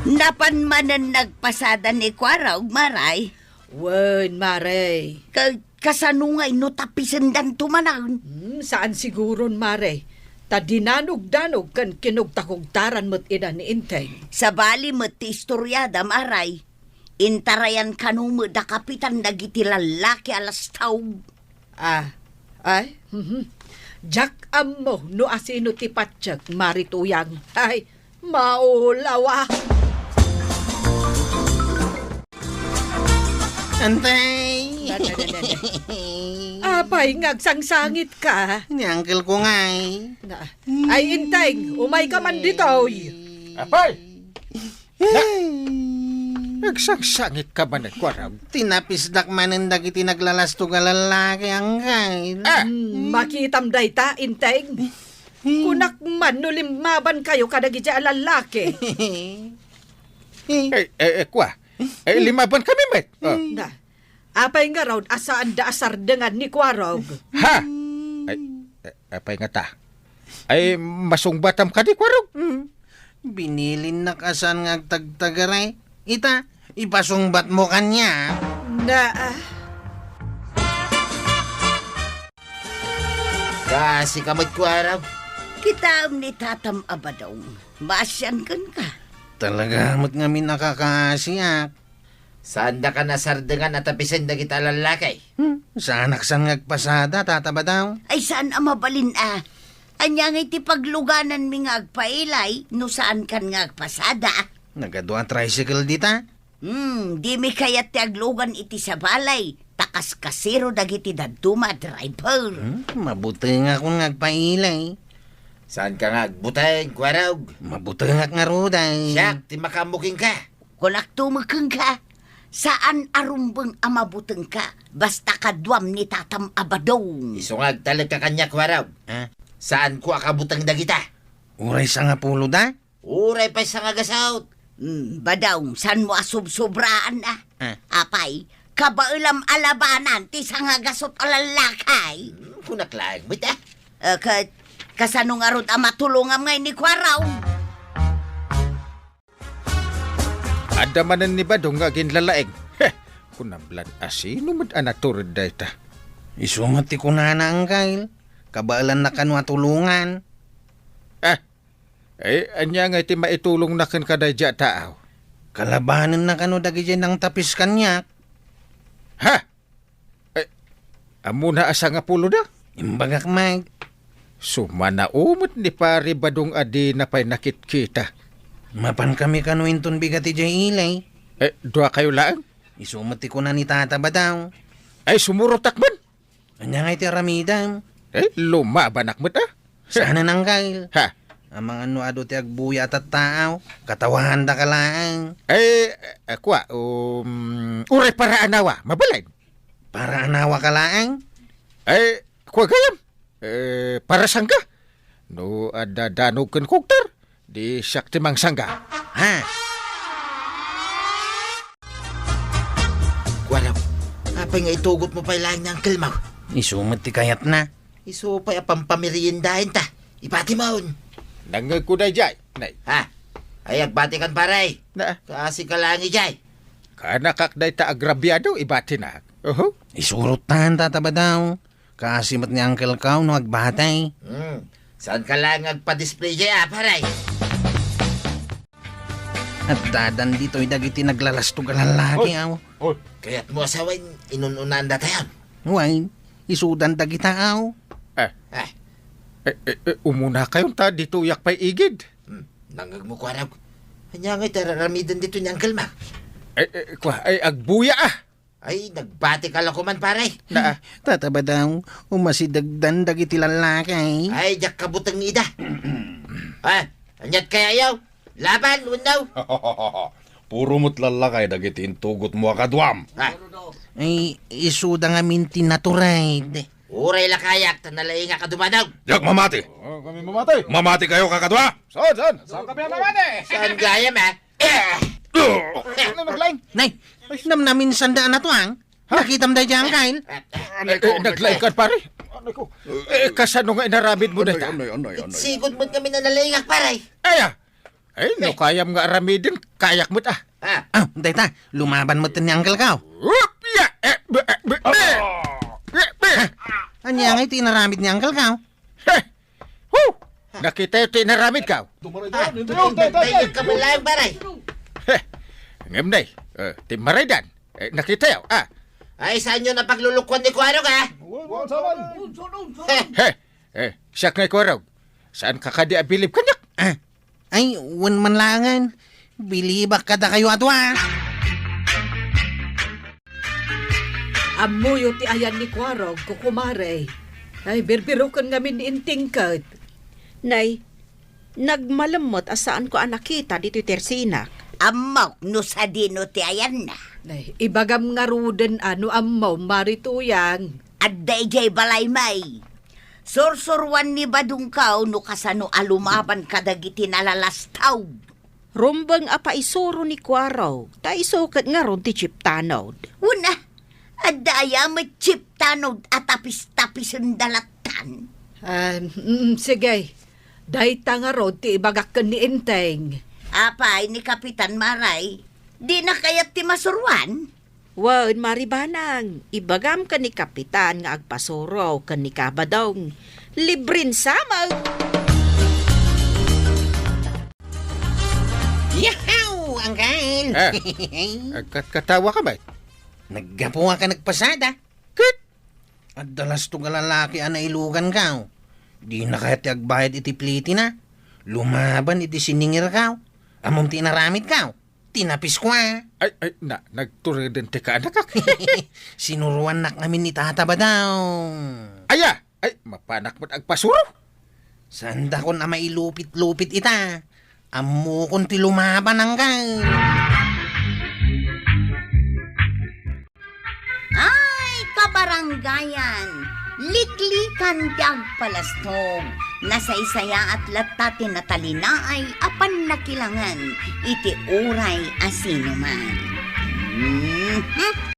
Napan manen nagpasada ni Kuarog, Mare? Wen, Mare. Ka-, kasano ngay no tapisendanto manen? Hmm, saan siguron, Mare. Ta dinanogdanog ken kinugtakugtaran met ida ni Enteng. Sabali met ti istoriada, Mare. Intarayan kano met da Kapitan dagiti lallaki a lastog. Ah, ay, mhm. Diak ammo no asino ti patiek, Mare Tuyang. Ay, maulawa. Antay! Na, na, na, na, na. Apay nga agsangsangitka? Ni uncle ko ngay. Na. Ay, Inteng, umayka man ditoy. Apay! Na, agsangsangitka man, Kuarog? Tinapisdak manen dagiti naglalastog a lallaki, uncle. Ah! Hmm, makitam dayta, Inteng. Kunak man no limmabankayo kadagiti a lallaki. Eh, eh, eh, kua. Eh, limmabankami met. Oh. Na. Apay ngarud a saanda a sardengan ni Kuarog? Ha? Ay, eh, apay ngata? Ay, masungbatam kadi, Kuarog? Hmm. Binilinnak a saan nga agtagtagaray. Ita, ipasungbatmo kaniak. Na, ah. Kaasika met, Kuarog? Kitaem ni Tatam a Badong. Maasian kenka. Talaga met ngamin a kakaasiak. Saandaka a sardengan a tapisen dagita a lallaki? Hmm, saanak saan nga agpasada, Tata Badong. Ay, saan a mabalin a. Ania ngay ti paglugananmi nga agpailay no saankan nga agpasada? Nagadu a tricycle dita? Hmm, dimi kayat ti aglugan iti sabali, ta kaskasero dagiti dadduma a driver. Hmm, mabutengakon nga agpailay. Saanka nga agbuteng, Kuarog? Mabutengak ngarud ay. Siak ti makaammo kenka. Kunakto met kenka, saan a rumbeng a mabutengka, basta kaduam ni Tatam a Badong. Isu nga agtalekka kaniak, Kuarog. Ah? Saanko a kabuteng dagita. Uray sangapulo da? Uray pay sangagasut. Hmm, Badong, saanmo a subsubraan a? Ah. Apay, kabaelam a labanan ti sangagasut a lallaki? Hmm, kunak laeng met a. Eh, ka-, kasano ngarud a matulongam ngay ni Kuarog? Adda manen ni Badong nga aginlalaing. Heh! Kunam lan a sino met a natured dayta. Isu met ti kunana, Angkel. Kabaelanna kano a tulongan. Ah! Eh, ania ngay ti maitulongna kenka daydiay a tao? Kalabanenna kano dagidiay nangtapis kaniak. Ha? Eh, ammona a sangapulo da? Imbagak met. Sumanao met ni Pari Badong a dina pay nakitkita. Mapankami kano inton bigat idiay ili. Eh, duakayo laeng? Isu met ti kuna ni Tata Badong. Ay, sumurotak man. Ania ngay ti aramidem? Eh, lumabanak met a. Saan a nanggail? Ha? Amangan no adu ti agbuya a tattaaw, katawandaka laeng. Eh, eh, kua, um, uray para anawa, mabalin. Para anawa ka laeng? Eh, kua gayam. Eh, para sangga. No adda danog ken kugter, di siak ti mangsangga. Ha? Kuarog, apay nga itugotmo pay laeng ni Uncle Mau? Isu met ti kayatna. Isu pay a pampameriendaenta. Ibatimon. Nangngegko daydiay, nay. Ha? Ay, agbatikan, pare. Na. Kaasika laeng idiay. Kanakak dayta agrabiado, ibatinak. Oho. Isurottan, Tata Badong. Kaasi met ni Uncle Kao no agbati. Hmm. Saanka laeng agpa-display diay, a, pare? Addadan ditoy dagiti naglalastog a lallaki, Oy! aw. Oy! Kayatmo a sawen, inun-unaandatayon? Wen, isudan dagita, aw. Eh. Eh. Eh, eh, eh, umunakayon ta ditoyak pay igid. Hmm. Nangngegmo, Kuarog. Ania ngay ti ar-aramiden ditoy ni Uncle Mau? Eh, eh, kua, ay, agbuya, a. Ay, nagbatika la koman, pare. Na, a. Tata Badong, umasidegdan dagiti lallaki. Ay, diak kabuteng ida. Ah, aniat kayayo? Laban, wenno? Puro met lallaki dagiti intugotmo a kaduam. Ah. Ay, isuda ngamin ti natured. Uray la kayak, ta nalaingak a dumanog. Diak mamati. Oh, kami mamati. Mamati kayo, kakadua? Saan, saan? Saan kami mamati? Saan gayam, eh? Eh! Ano naglaing? Nay, namnamin sanda na to, ang? Ha? Nakitam da dyan, Kyle? Eh, eh, naglaing ka, pare? Ano ko? Eh, kasano nga inaramid mo na ita? Anay, anay, anay, anay. Sigud mo kami na nalaingak, pare. Ay, ah. Ay, no kayam nga aramiden, kayak met, a. Ah. Ah, dayta, lumaban met ni Uncle Kao. Whoop! Ya! Eh, be, eh, be, be. Ah. Eh, be. Ha? Ania ngay ti inaramid ni Uncle Kao? He! Hu! Nakita ti inaramid, Kao? Ah, nagdayag ka man laeng, pare. He! Ngem, nay, eh, ti maraydan, eh, nakita, a. Ay, saanyo na paglulukuan ni Kuarog, a? He! He! Eh, siak ngay, Kuarog. Saanka kadi a bilib kaniak? Ah, ay, wen man laengen. Bilibak kadakayo a dua. Ammoyo ti ayan ni Kuarog, kukumare. Ay, birbiroken ngamin ni Enteng ket. Nay, nagmalem met a saanko a nakita ditoy tersinak. Ammok no sadino ti ayanna. Nay, ibagam ngaruden a no ammom, Mari Tuyang. Adda idiay balay, May. Sursuroan ni Badongko no kasano a lumaban kadagiti nalalastaw. Rumbeng a paisuro ni Kuarog, ta isu ket ngarud ti chief tanod. Wen a, adda aya met chief tanod a tapis-tapisen da lattan? Ah, mm, sige. Dayta ngarud ti ibagak ken ni Enteng. Apay ni Kapitan Maray, dina kayat ti masuroan? Wen, Mari Banang, ibagam ken ni Kapitan nga agpasuro ken ni Kabadong. Libren sa met! Yahaw, Uncle! Ah, agkatkatawa ka met? Naggapu a ka nagpasada. Ket? Adda lasto nga lalaki a nailuganko. Dina kayat ti agbayad iti plitina. Lumaban iti siningirko. Ammom ti inaramidko. Tinapisko a. Ay, ay, na, nagtureden ti kaanakak. Sinuroannak ngamin ni Tata Badong. Aya, ay, mapanak met agpasuro. Saandakon a mailupit-lupit ita. Ammokon ti lumaban, Uncle. Ay, kabarangayan, liklikan ti agpalastog. Nasaysayaat latta ti natalinaay a pannakilangen iti uray a sinuman. Mhm.